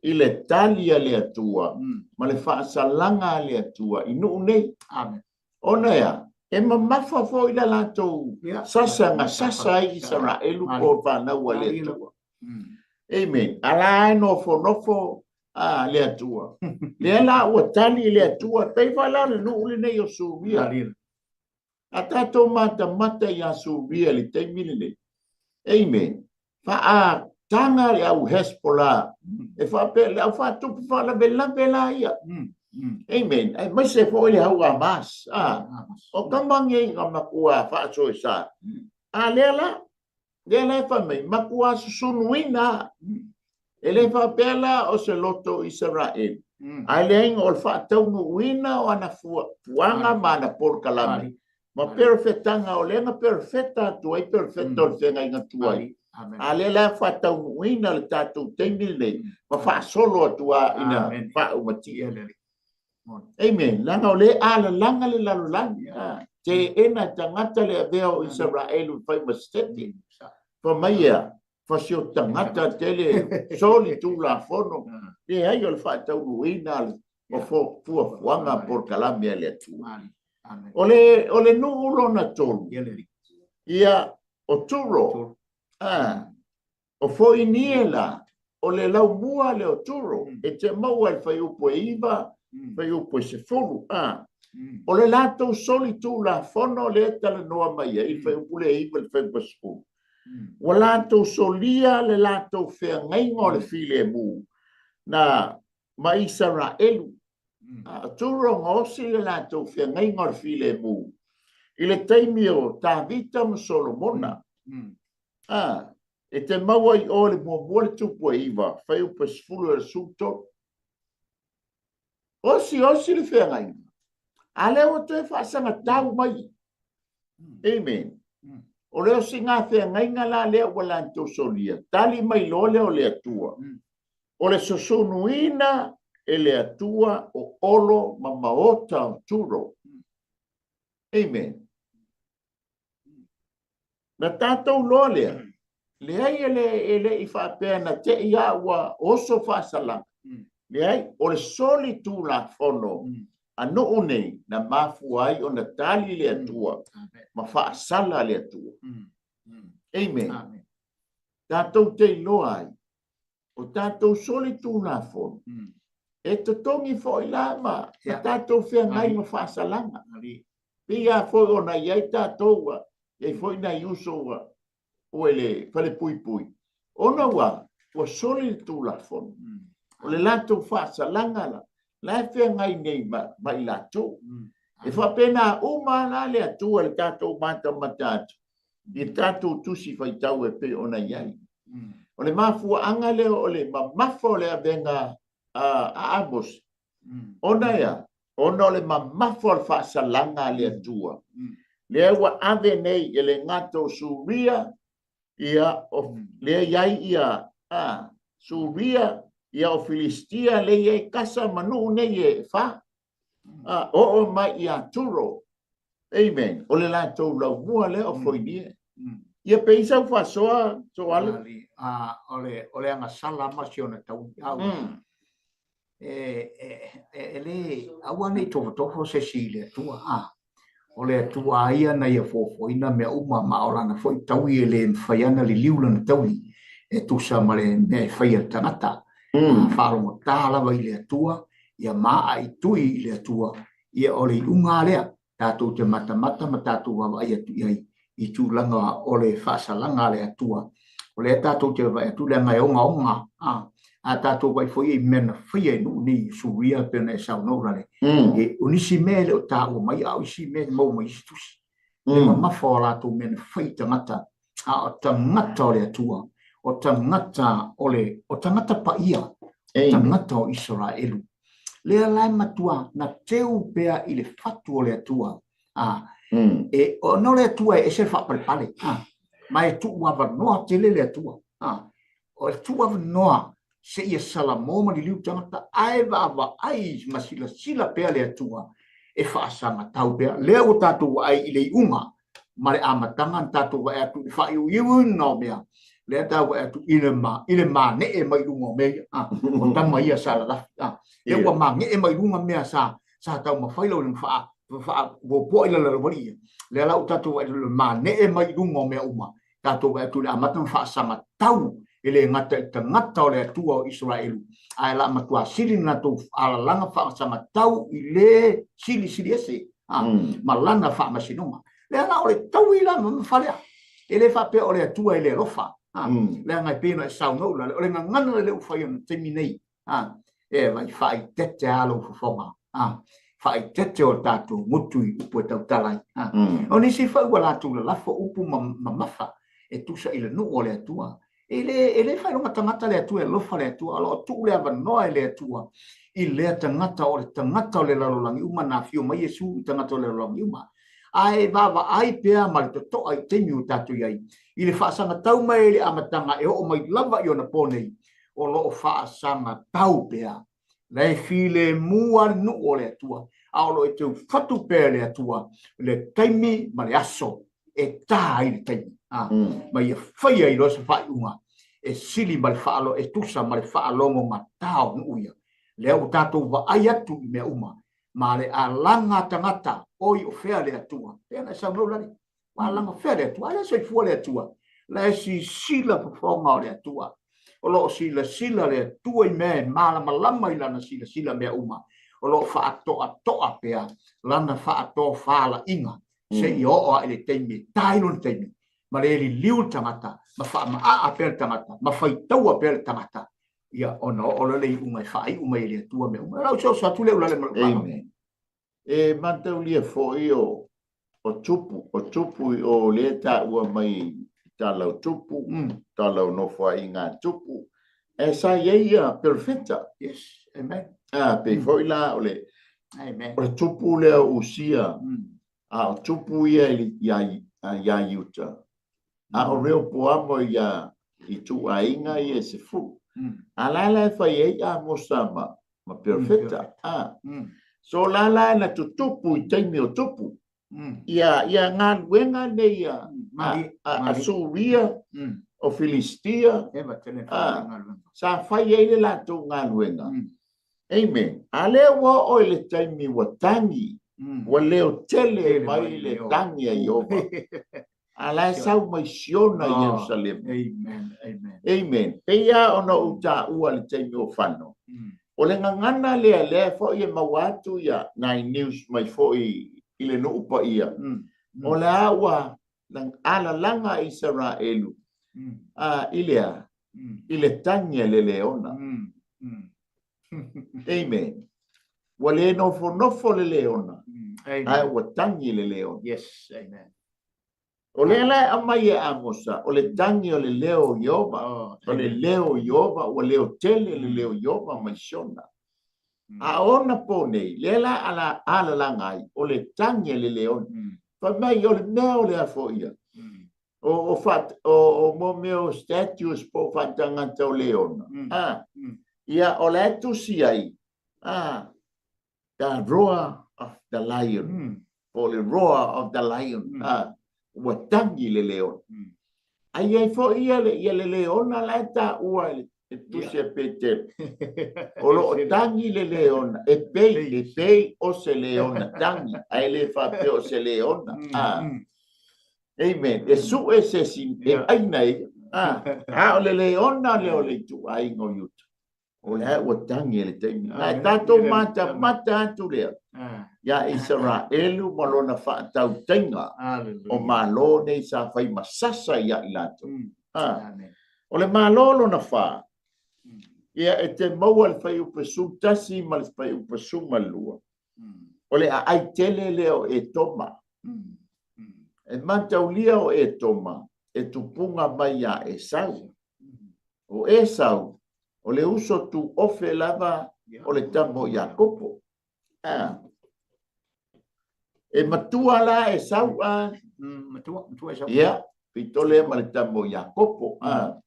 i le tali a le Atua ma le faasalaga a le Atua i nuu nei. Amen. Ona e a? E mamafa foi le latou sasa na sasa ai Isaraelu po o fanau a le Atua. Amen. A la e nofonofo a le Atua. Lea la ua tali le Atua, pei foi la o le nuu lenei o Suria. A tatou matamata ia Suria i le taimi lenei. Amen. Faataga le au Hezbollah. E faapea le au faatupu faalavelave la ia. Amen. Aemaise foi le au Hamas. Ah, o tama nei na matua faasoesa. A lea la, lea la e fai mai, matua susunuina. E le faapea la o se loto o Isaraelu, ae leai o le faataunuuina o ana fuafuaga ma ana polokalame ma perofetaga o lea na perofeta atu ai perofeta o le feagaiga tuai. A lea la e faataunuuina le tatou taimi lenei ma faasolo atu lava ina faaumatia. Amen. Leaga o lea e alalaga le lalolagi. Teena e tagata le avea o Isaraelu e fai ma sete. Fai mai ea, fasioti tagata tele, soli tulafono. Leai o le faataunuuina o fuafuaga polokalame a le Atua. O le, o le nuu lona tolu, ia, o Turo. Ah, o Foinie la, o le laumua lea o Turo, e te maua i le fuaiupu e 9, fuaiupu e 10. Ah, o le latou soli tulafono lea e talanoa mai ai i le fuaiupu lea e 9 i le fuaiupu e 10. Ua latou solia le latou feagaiga o le filemu na ma Isaraelu. A Turo na osi le latou feagaiga o le filemu i le taimi o Tavita ma Solomona. A, e te maua i o le muamua le tupu e 9, fuaiupu e 10 i le 13. Osi osi le feagaiga, a lea ua toe faasagatau mai. Amen. O le osiga feagaiga la lea ua latou solia, tali mai loa lea o le Atua. O le susunuina e le Atua o olo ma maota o Turo. Amen. Na tatou loa lea, leai e le, e le i faapea na te i a ua oso faasalaga. Leai, o le soli tulafono a nuu nei na mafua ai ona tali le Atua ma faasala le Atua. Amen. Tatou te iloa ai, o tatou soli tulafono, e totogi foi la ma, ma tatou feagai ma faasalaga. Pei lava foi ona i ai tatou E i ai foi nai uso ua ua i le falepuipui, ona ua ua soli le Tulafono. O le latou faasalaga la, la e feagai nei ma, ma i latou. E faapena uma la le Atua i le tatou matamata atu i le tatou tusi faitau e pei ona i ai. O le mafuaaga lea o le mamafa o le avega a Amosi, ona e a? Ona o le mamafa o le faasalaga a le Atua, lea ua ave nei e le gata o Suria, ia, o, lea i ai ia, a, Suria, ia o Filistia, lea i ai Kasa ma nuu nei e fa, a, oo mai ia Turo. Amen. O le latou laumua lea o Foinie. Ia pe i sau faasoa, Soale? A, o le, o le agasala ma si ona taui. Au, e, e, e, e le, aua nei tofotofo se si i le Atua. A, o le Atua a ia na ia fuafuaina mea uma, ma o lana foi taui e le mafai ana liliu lana taui e tusa ma le mea e faia e le tagata. Faalogotā lava i le Atua, ia maaitui i le Atua, ia o le iuga lea, tatou te matamata ma tatou vaavaai atu i ai i tulaga o le faasalaga a le Atua. O lea tatou te vaavaai atu leaga e ogaoga, a, a tatou vaai foi i mea na faia e nuu nei i Suria pei ona e saunoa Ulale. E, o nisi mea e le o taua mai, a o isi mea e maua mai isi tusi. Le mamafa o latou mea na fai i tagata, a o tagata o le Atua, o tagata o le, o tagata paia, o tagata o Isaraelu. Lea la e matua na teu pea i le fatu o le Atua. A, e, ona o le Atua e ese le faapalepale, a, ma e tuu avanoa tele le Atua. A, o le tuu avanoa seia salamo ma liliu tagata, ae vaavaai ma silasila pea le Atua e faasagatau pea. Lea ua tatou vaai i le iuga ma le amataga na tatou vaai atu i le faaiuiuina o mea, lea tatou vaai atu i le, ma, i le manee mai luga o mea ia, a, o tama ia sa lalafi, a, lea ua manee mai luga mea sa, sa taumafai lau na faa, faapuapuai la lalaualii ia. Lea la ua tatou vaai i le manee mai luga o mea uma, tatou vaai atu i le amata ma faasagatau e le gata i tagata o le Atua o Isaraelu, ae la matua sili na latou alalaga faasagatau i le Silisili Ese, a, ma lana faamasinoga. Lea la o le taui la mamafa lea. E le faapea o le Atua e le alofa, a, leaga e pei ona e saunoa Ulale, o le gagana lea ua fai ona taimi nei, a, e vai faaeteete lava lou fofoga, a, faaeteete o tatou gutu i upu e tautala ai. A, o nisi foi ua latou lalafo upu mamafa e tusa i le nuu o le Atua. E le, e le faailoga tagata le Atua, e alofa le Atua, o lo o tuu le avanoa e le Atua i lea tagata o le tagata o le lalolagi uma, na afio mai Iesu i tagata o le lalolagi uma. Ae vaavaai pea ma le totoa i taimi ua tatou i ai, i le faasagatau mai i le amataga e oo mai lava i ona po nei, o lo o faasagatau pea. La e filemu lava le nuu o le Atua, a o lo o e teufatu pea e le Atua le taimi ma le aso e ta ai le taimi, a, ma ia faia ai loa se faaiuga e sili ma le faalo, e tusa ma le faalogogata o nuu ia. Lea ua tatou vaai atu i mea uma, ma le alaga a tagata, oi o fea le Atua? Pei ona e saunoa Ulale, Ua alaga fea le Atua? A lea soifua le Atua. La e sisila fofoga o le Atua. O lo o silasila le Atua i mea e malamalama i lana silasila mea uma. O lo o faatoatoa pea lana faatofalaiga seia oo ae i le taimi e ta ai lona taimi, ma le liliu le tagata, ma faamaaa pea le tagata, ma faitaua pea le tagata, ia ona oo loa le iuga e faaiu mai e le Atua mea uma. O lau soso atu lea Ulale ma lou faaaloalo. Amen. E mataulia foi o o tupu, o tupu i o lea e taua mai i tala o tupu, tala o nofoaiga a tupu, ae sa i ai ia perofeta. Yes, amen. A, pei foi la o le, Amen. o le tupu lea o Usia, a o tupu ia i, ia Iuta, a o Reopoamo ia ituaiga ia e sefulu. A la la e fai ai Amosa ma, ma perofeta. A. So la la na tutupu i taimi o tupu. Ia, ia galuega nei a, a, a, a Suria, o Filistia, a, sa fai ai le latou galuega. Amen. A lea ua oo i le taimi ua tagi, ua leo tele mai le tagi a Ieova. A la e sau mai Siona i Ierusalema. Amen. Amen. Amen. Pei lava ona ou taua i le taimi o Fano, o le gagana lea, lea foi e maua atu ia nai news mai foi i le nuu paia, o le a ua Alalaga Isaraelu a i le a? I le tagi a le leona. Amen. Ua le nofonofo le leona, ae ua tagi le leona. Yes, amen. O lea la e aumai e Amosa, o le tagi o le leo o Ieova, o le leo o Ieova, ua leo tele le leo o Ieova mai Siona. A o ona po nei, lea la ala, alalaga ai, o le tagi a le leona. Fai mai, o le mea o le a foi ia. O, o, fa, o, o mo mea o statues po o faatagata o leona. A, ia, o la e tusi ai, a, the roar of the lion, po o le roar of the lion, a, ua tagi le leona. A i ai foi ia le, ia le leona la e taua i le tusi a Petelo. O lo o tagi le leona, e pei, e pei o se leona tagi, ae le faapea o se leona. A, Amen. E sue se isi e aina ia. A, a o le leona lea o le ituaiga o Iuta. O lea ua tagi i le taimi. Ae tatou matamata atu lea iā Isaraelu ma lona faatautaiga o Malo nei sa fai ma sasa iā i latou. O le Malo lona fa, ia e te maua le fuaiupu 11 ma le fuaiupu 12. O le aai tele lea o Etoma. E mataulia o Etoma e tupuga mai iā Esau. O Esau, o le uso tuofe lava o le tama o Iakopo. A. E matua la Esau a. Matua, matua Esau. Ia, pito lea ma le tama o Iakopo. A.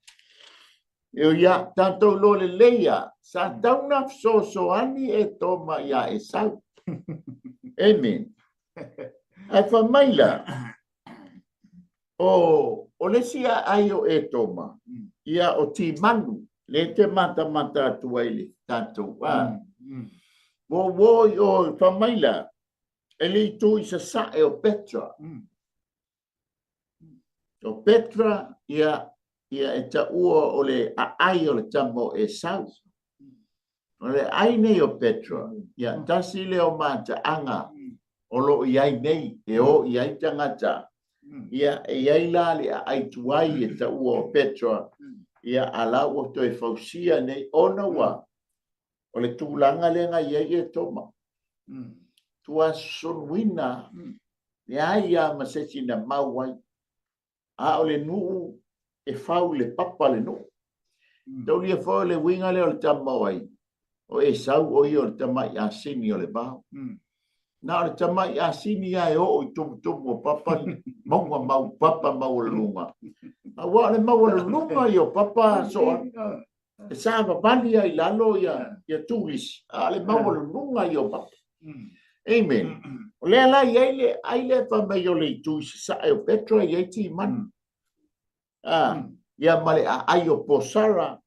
E o ia, tatou iloa lelei a, sa tau na fesoasoani Etoma iā Esau. Amen. Ae fai mai la, O, o le isi aai o Etoma, ia o Timanu, lea e te matamata atu ai le tatou, a. Ua uo i o, fai mai la, e le itu i sasae o Petra. O Petra, ia, ia e taua o le aai o le tama o Esau. O le ai nei o Petra, ia, tasi lea o mataaga o lo o i ai nei, e o i ai tagata. Ia, e i ai la le aai tuai e taua o Petra, ia, a la ua toe fausia nei, ona ua, o le tulaga lea na i ai Etoma. Tua sunuina, leai lava ma se isi na mau ai. A o le nuu e fau i le papa le nuu. Taulia foi o le uiga lea o le tama o ai, o Esau o ia o le tamai asini o le vao. Na o le tamai asini lava e oo i tumutumu o papa, mauga mau papa maualuluga. Aua o le maualuluga ia o papa soa, e savavali ai i lalo ia, ia turisi, a o le maualuluga ia o papa. Amen. O lea la i ai le ai lea fai mai o le itu i sasae o Petra i ai Timani. A, ia ma le aai o Posara,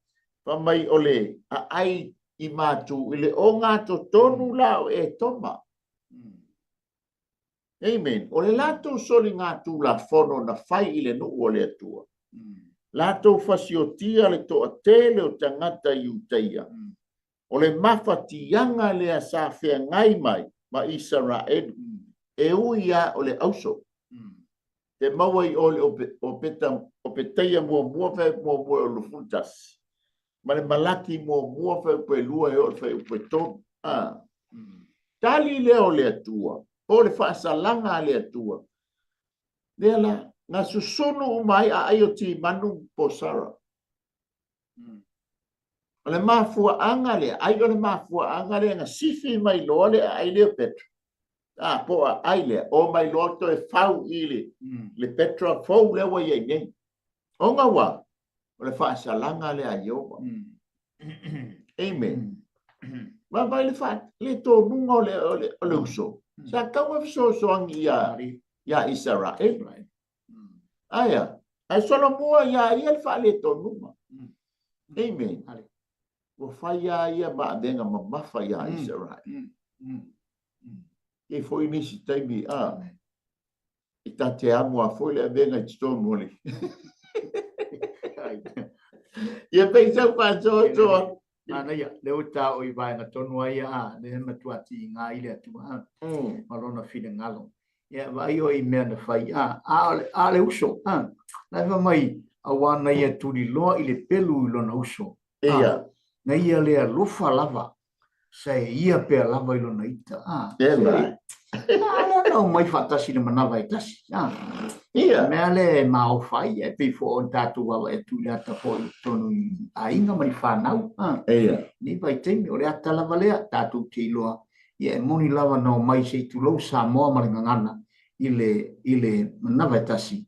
fai mai o le aai i matu i le ogatotonu la o Etoma. Amen. O le latou soligatulafono na fai i le nuu o le Atua. Latou fasiotia le toatele o tagata Iutaia. O le mafatiaga lea sa feagai mai ma Isaraelu, e ui lava o le auso. Te maua i o le o Petaia muamua fuaiupu muamua e oo i le 21, ma le Malaki muamua fuaiupu e 2 e oo i le fuaiupu e 3. A. Tali lea o le Atua, po o le faasalaga a le Atua, lea la, na susunu uma ai aai o Timanu po Sara. O le mafuaaga lea, ai o le mafuaaga lea na sifi mai loa le aai lea o Petra. A, po o aai lea, o mai loa toe fau i le, le Petra fou lea ua i ai nei. Ona ua, o le faasalaga lea a Ieova. Amen. Vaavaai le, fa, le tonuga o le, o le, o le uso. Sa tau na fesoasoani ia, ia Isaraelu. Aia, ae solomua iā ia le faaletonuga. Amen. Ua fai lava ia ma avega mamafa iā Isaraelu. E foi nisi taimi, a, e ta te amo a foi le avega i totonu o le... Ia pei sau faasoasoa. Manaia, lea ua taua i vaega tonu ai a, lea e matua tiga ai le Atua ma lona finagalo. Ia, vaai oe i mea na fai, a, a o le, a o le uso, a, la e fai mai, auā na ia tuliloa i le pelu i lona uso, a, Ia. na ia le alofa lava, sa e ia pea lava i lona ita, a, E se, vai. a lea na omai faatasi i le manava e tasi, a. Ia. O le mea lea e maofa ai, e pei foi ona tatou vaavaai atu i le ata foi i totonu i aiga ma ni fanau, a. Ia. Lenei vaitaimi, o le ata lava lea, tatou te iloa, Ia e moni lava na omai se i tulou Samoa ma le gagana i le, i le manava e tasi,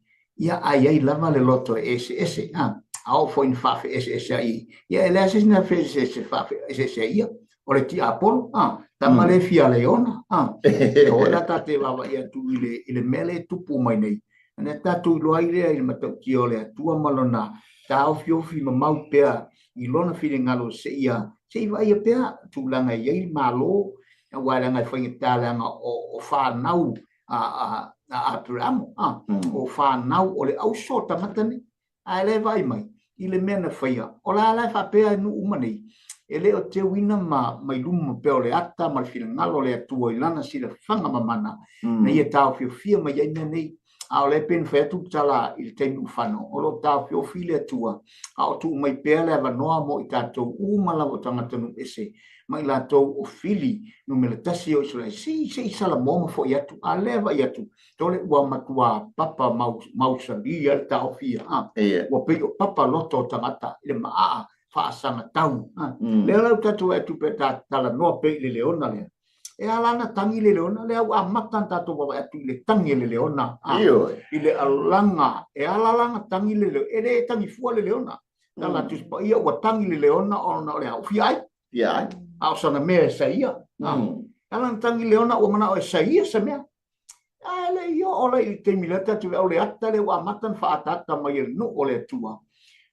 ia a i ai lava le loto e eseese, a, a oo foi ina faafeeseeseai, ia e leai se isi na feeseese, faafeeseeseai ia, o le tiapolo, a, tama le fia leona, a. Ia o la ta te vaavaai atu i le, i le mea lea e tupu mai nei, ona tatou iloa ai lea i le matautia o le Atua ma lona taofiofi mamau pea i lona finagalo seia se i vaaia pea tulaga e i ai le Malo, aua leaga e faigata leaga o fanau a Aperamo, o fanau o le auso o tagata nei. Ae le vaai mai i le mea na faia, o la la e faapea nuu uma nei, e le o teuina ma mai luma pea o le ata ma le finagalo o le Atua i lana silafaga mamana, na ia taofiofia mai ai mea nei. A o lea pei ona fai atu le tala i le taimi ua fano, o lo o taofiofi le Atua, a o tuu mai pea le avanoa mo i tatou uma lava o tagatanuu ese ma i latou o fili numera tasi o Isaraelu, se i, se i Salamoa ma foi atu. A lea vaai atu, tole ua matuā papa mau, mausali ai le taofi ia, a. Ua pei o papa loto o tagata i le maaa faasagatau, a. Lea la ua tatou vaai atu pe ta talanoa pea i le leona lea. E ala ana tagi le leona, lea ua amata ona tatou vaavaai atu i le tagi a le leona, a, i le alaga, e ala la ona tagi le leona, e le tagi fua le leona. Tala Tusi Paia ua tagi le leona ona o le a, ua fia ai. Fia ai. A o sana mea e saia. A, e ala ona tagi le leona ua manao e saia se mea. Ae le i oo la i le taimi lea tatou te o le ata lea ua amata ona faaataata mai e le nuu o le Atua,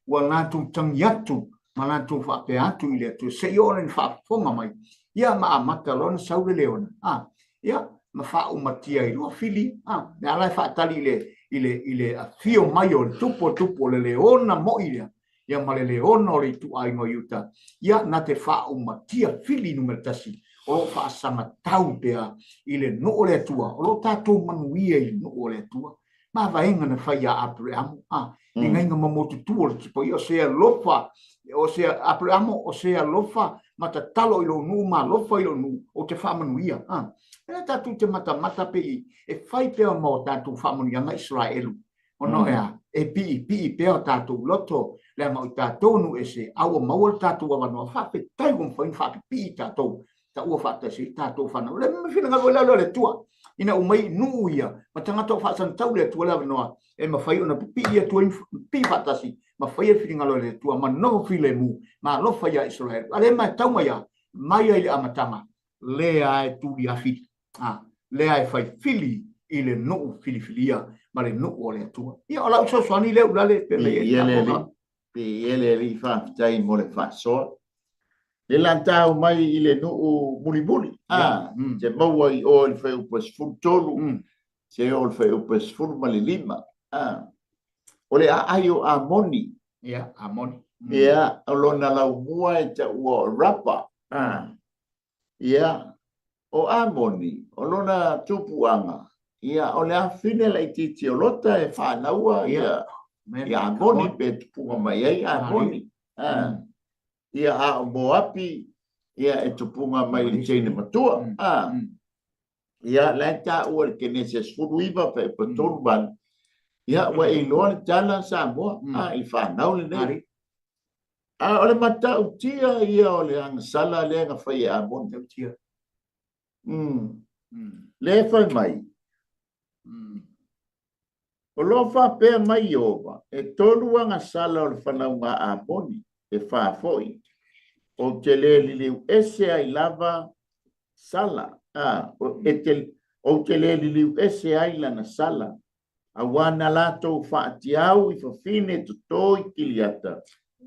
ua latou tagi atu ma latou faapea atu i le Atua, se i oo ina faafofoga mai, ia ma amata loa ona sau le leona, a, ia, ma faaumatia ai loa fili, a, le ala e faatali i le, i le, i le afio mai o le tupu o tupu o le leona moi lea, ia ma le leona o le ituaiga o Iuta, ia na te faaumatia fili numera tasi, o lo o faasagatau pea i le nuu o le Atua, o lo o tatou manuia i le nuu o le Atua. Mavaega na fai iā Apereamo, a, igaiga mamotutu o le tipaia, o se alofa, o se Apereamo, o se alofa ma tatalo i lou nuu ma alofa i lou nuu, ou te faamanuia, a. Lea tatou te matamata pe i e fai pea ma o tatou faamanuiaga Isaraelu, Ona o le a? E piipii pea o tatou loto, leaga o i tatou nuu ese, a ua maua le tatou avanoa, faafetai ua mafai ona faapipii tatou, taua faatasi ai tatou fanau. O le finagalo foi lea o le Atua, ina ua mai nuu ia, ma tagata o faasagatau le Atua le avanoa, e mafai ona pipii atu ai, pipii faatasi, ma faia le finagalo o le Atua, ma nofo filemu, ma alofa ia Isaraelu. A lea e matau mai a, mai ai le amataga, lea e tuliafi a, lea e fai fili i le nuu filifilia ma le nuu o le Atua. Ia, o lau fesoasoani lea Ulale pe mea i ai le Piia le Alii, faafetai mo le faasoa. Le latau mai i le nuu mulimuli, a, te maua i o i le fuaiupu e 13, se o le fuaiupu e 15, a, o le aai o Amoni. Ia, Amoni. Ia, o lona laumua e taua o Rapa, a, Ia, o Amoni, o lona tupuaga, ia, o le afafine laitiiti o Lota e fanaua ia, ia Amoni, pe tupuga mai ai Amoni. A, ia, a o Moapi, ia, e tupuga mai i le teine matua. A, ia, la e taua i le Kenese 19, fuaiupu 38, ia, ua e iloa le tala Samoa, a, i le fanau lenei. A o le matautia ia o le agasala lea na fai e Amoni. Matautia. Lea e fai mai. O lo o faapea mai Ieova, e tolu agasala o le fanauga a Amoni, e fa foi. Ou te le liliu ese ai lava sala, a, e te, ou te le liliu ese ai lana sala, Auā na latou faatiau i fafine toto i Kiliata,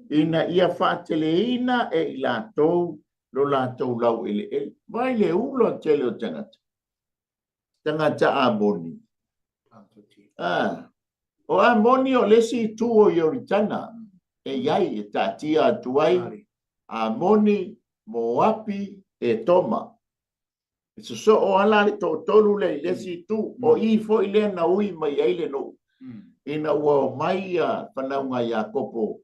ina ia faateleina e i latou lo latou laueleele. Vaai le ula tele o tagata, tagata Amoni. Ah, o Amoni o le isi itu o Ioritana e i ai, e taatia atu ai Amoni, Moapi, Etoma. E sosoo lava la le toatolu lea i le isi itu, o i foi lea na ui mai ai le nuu, ina ua omai ia fanauga a Iakopo,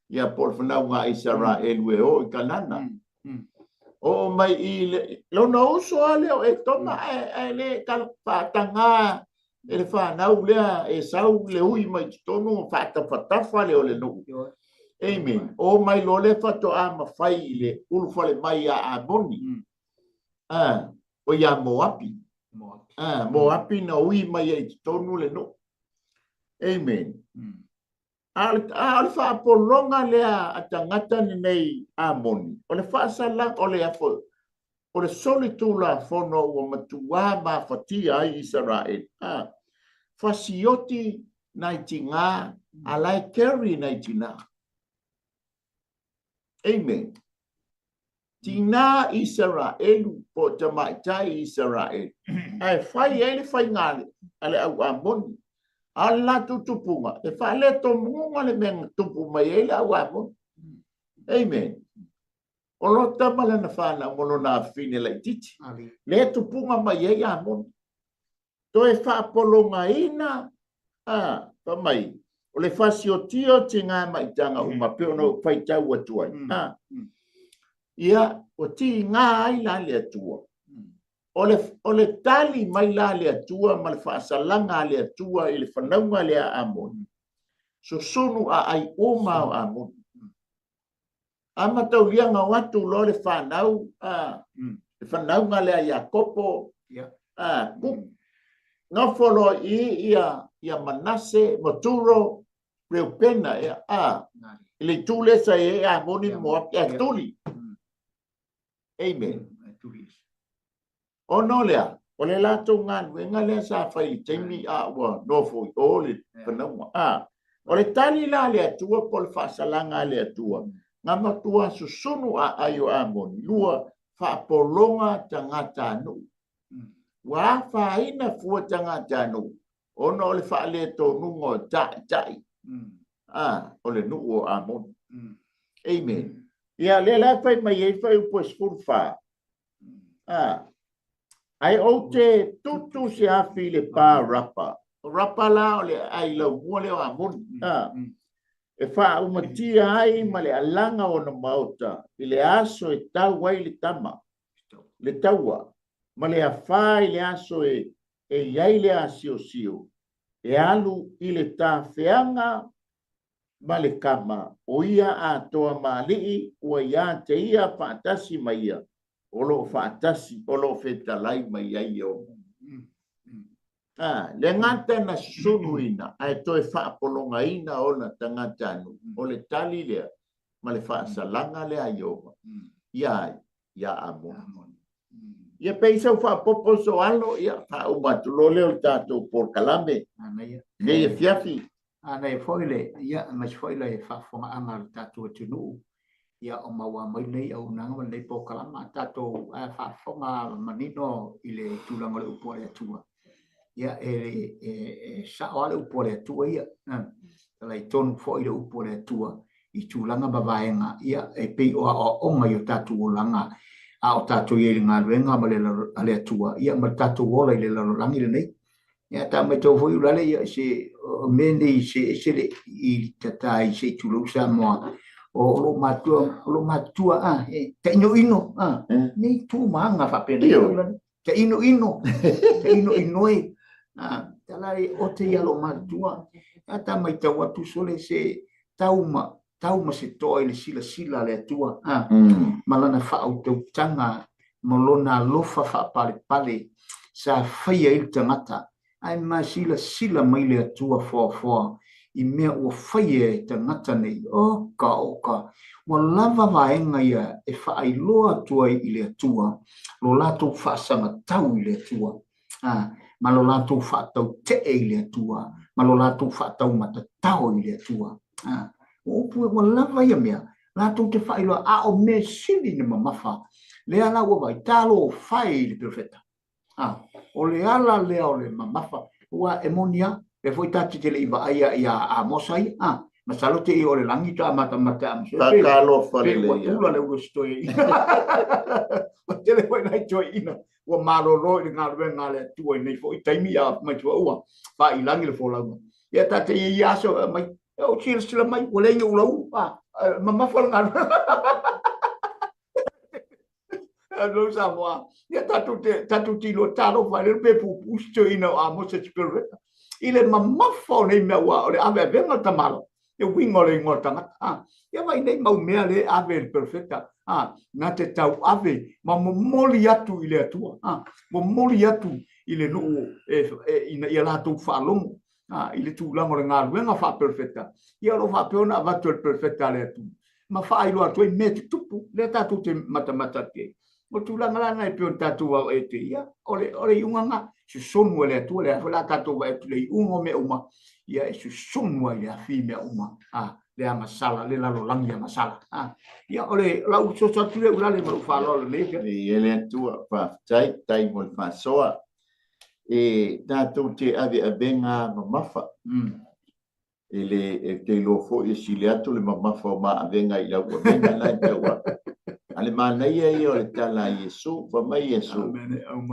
ia po o le fanauga a Isaraelu e o i Kanana. Oo mai i le, lona uso lava lea o Etoma, ae le faatagā e le fanau lea Esau le ui mai totonu ma faatafatafa lea o le nuu. Amen. Oo mai loa lea faatoa mafai i le ulufale mai ia Amoni. O ia Moapi. Moapi na ui mai ai i totonu le nuu. Amen. A o le faapologa lea a tagata lenei Amoni, o le faasalaga, o le afo, o le solitulafono ua matuā mafatia ai Isaraelu. Fasioti nai tigā, a la e carry nai tinā. Amen. Tinā Isaraelu po o tamaitai Isaraelu, ae fai ai le faiga a le au Amoni. A o le latou tupuga, e faaletomuga le mea na tupu mai ai le au Amoni. Amen. O Lota ma lana fanau ma lona afafine laitiiti, lea e tupuga mai ai Amoni. Toe faapologaina, a, fai mai, o le fasiotia o tigā ma itaga uma, pei ona ou faitau atu ai, a, ia, ua tigā ai la le Atua. O le, o le tali mai la a le Atua ma le faasalaga a le Atua i le fanauga lea a Amoni, susunu aai uma o Amoni. A mataulia gau atu loa le fanau, a, le fanauga lea a Iakopo, a, ku, nofo loa i ia, ia Manase ma Turo, Reupena, ea, a, i le itu lea sa i ai Amoni ma Moapi, ae tuli. Amen. Ona o le a? O le latou galuega lea sa fai i le taimi a ua nofo i o le fanauga. A, o le tali la a le Atua po o le faasalaga a le Atua, na matua susunu aai o Amoni, lua faapologa tagatanuu. Ua afaina fua tagatanuu ona o le faaletonuga o taitai a, o le nuu o Amoni. Amen. Ia, lea la e fai mai ai fuaiupu e 14, A, ae ou te tutu se afi i le pa Rapa. O Rapa la o le aai laumua lea o Amoni. A, e faaumatia ai ma le alaga o ona maota i le aso e tau ai le tama, le taua, ma le afā i le aso e i ai le asiosio, e alu i le tafeaga ma le kama, o ia atoa ma alii ua ia te ia faatasi ma ia, o lo o faatasi, o lo o fetalai mai ai Ieova. A, le gata na susunuina ae toe faapologaina ona tagatanuu, o le tali lea ma le faasalaga lea a Ieova ia ai, ia Amoni. Ia pei sau faapopo so alo, ia faauma atu loa lea o le tatou polokalame lenei afiafi. Manaia foi le, ia, aemaise foi le faafofogaaga a le tatou atunuu, ia, o maua mai lenei auaunaga ma lenei polokalama, a tatou faafofoga manino i le tulaga o le upu a le Atua, ia, e, e, e sao lava le upu a le Atua ia, talai tonu foi le upu a le Atua i tulaga ma vaega, ia, e pei o aoaoga i o tatou olaga, a o tatou i ai i le galuega ma le, a le Atua, ia, ma le tatou ola i le lalolagi lenei. Ia ta matau foi ulale ia se o mea nei se ese le i tata i se i tulou Samoa o lo matua o lo matua a e ta ino ino a nei tu ma faapena ulale ta ino ino ta ino ino e a tala e o te ia lo matua a ta matau atu sole se tauma tau ma se toa i le silasila a le Atua a ma lana faautautaga ma lona alofa faapalepale sa faia ai le tagata, ae ma silasila mai le Atua foafoa i mea ua faia e tagata nei. Oka, oka, ua lava vaega ia e faailoa atu ai i le Atua lo latou faasagatau i le Atua, a, ma lo latou faatautee i le Atua, ma lo latou faataumatatao i le Atua. A, o upu ua lava ia mea, latou te faailoa, a o mea sili na mamafa, lea la ua vaai, talofa e i le perofeta. A, o le ala lea o le mamafa, ua e moni a, lea foi tatou te le i vaai ia Amosa ia, a, masalo te i o le lagi to amatamata Amosa. Tatalofa lelei. Ua tula le ulu o si toeaina. Ua tele foi nai toeaina. Ua malolo i le galuega a le Atua i nei foi taimi, a mai tua ua faailagi le folauga. Ia ta te i ia aso mai, o silasila mai, ua leai ni ulaulu, mamafa le galuega. Alo Samoa, ia tatou te iloa talofa ai le pe puupuu si toeaina o Amosa si perofeta. I le mamafa o nei mea ua o le aveavega o le tamaloa, le uiga o le igoa o le tagata. Ia vaai nei mau mea lea e ave e le perofeta, na te tauave ma momoli atu i le Atua, momoli atu i le nuu ina ia latou faalogo i le tulaga o le galuega faaperofeta. Ia o lo o faapea ona avatu e le perofeta a le Atua ma faailoa atu ai mea tutupu lea tatou te matamata atu ai. O le tulaga la lena e pei ona tatou vaavaai atu ai, ia, o le iuga lena, susunu e le Atua, lea foi la tatou vaai atu i le iuga o mea uma, ia e susunu ai le afi mea uma, le agasala, le lalolagi agasala. Ia, o le lau soso atu lea Ulale ma lou faaaloalo nei. E le Atua, faafetai, tai mo le faasoa. E tatou te aveavega mamafa. E le e te iloa foi e sili atu le mamafa o ma avega i lau avega la e tau atu. A le manaia ia o le tala a Iesu, fai mai Iesu,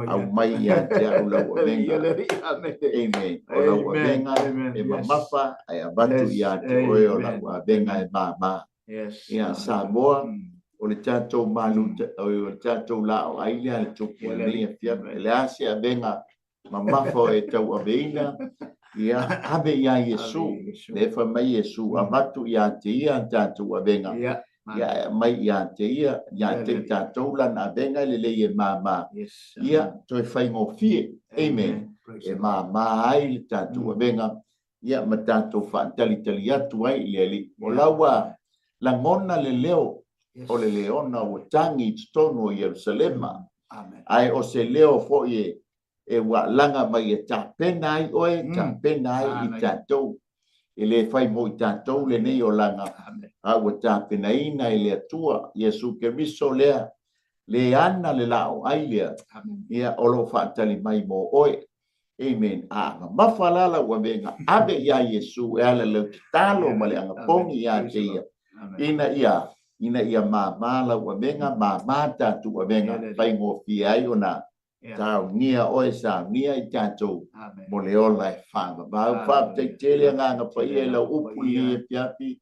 aumai ia te au lau avega. Amen. O lau avega e mamafa ae avatu ia te oe o lau avega e mama. Ia Samoa, o le tatou malu, o le tatou laau ai lea le tupu i lenei afiafi. E le a se avega mamafa e tauaveina, ia ave ia Iesu, le fai mai Iesu, avatu ia te ia tatou avega, ia mai ia te ia, ia te i tatou lana avega e lelei e mama, ia toe faigofie, amen, e mama ai le tatou avega, ia ma tatou faatalitali atu ai i le Alii. O la ua lagona le leo o le leona ua tagi i totonu o Ierusalema, ae o se leo foi e ua laga mai e tapena ai oe, tapena ai i tatou. E le fai mo i tatou lenei olaga, a ua tapenaina e le Atua, Iesu Keriso lea, le ana le laau ai lea, ia o lo faatali mai mo oe. Amen. A mamafa la lau avega, ave ia Iesu e ala leu tatalo ma le agapogi ia te ia. Ina ia mama lau avega, mama tatou avega, faigofie ai ona saunia oe, saunia i tatou mo le ola e faavavau. Faafetai tele agaga paia i lau upu i lenei afiafi,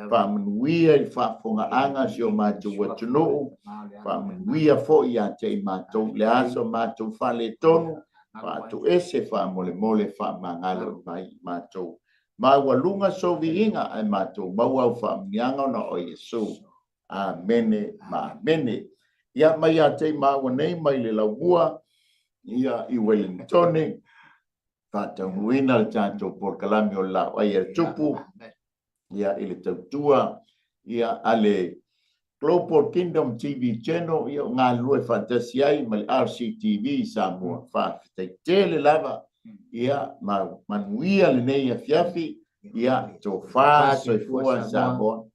faamanuia i le faafofogaaga si o matou atunuu, faamanuia foi ia te i matou le aso matou faaletonu, faatoese faamolemole faamagalo mai i matou. Maualuga sou viiga ae matou maua au faamanuiaga ona o Iesu. Amene ma amene. Ia mai ia te i maua nei mai le laumua, ia i Wellingtone, faataunuuina le tatou polokalame o le laau ai a le tupu, ia i le tautua, ia a le Global Kingdom TV Channel, ia o galulue faatasi ai ma le RCTV i Samoa. Faafetai tele lava, ia manuia lenei afiafi, ia tofa soifua Samoa.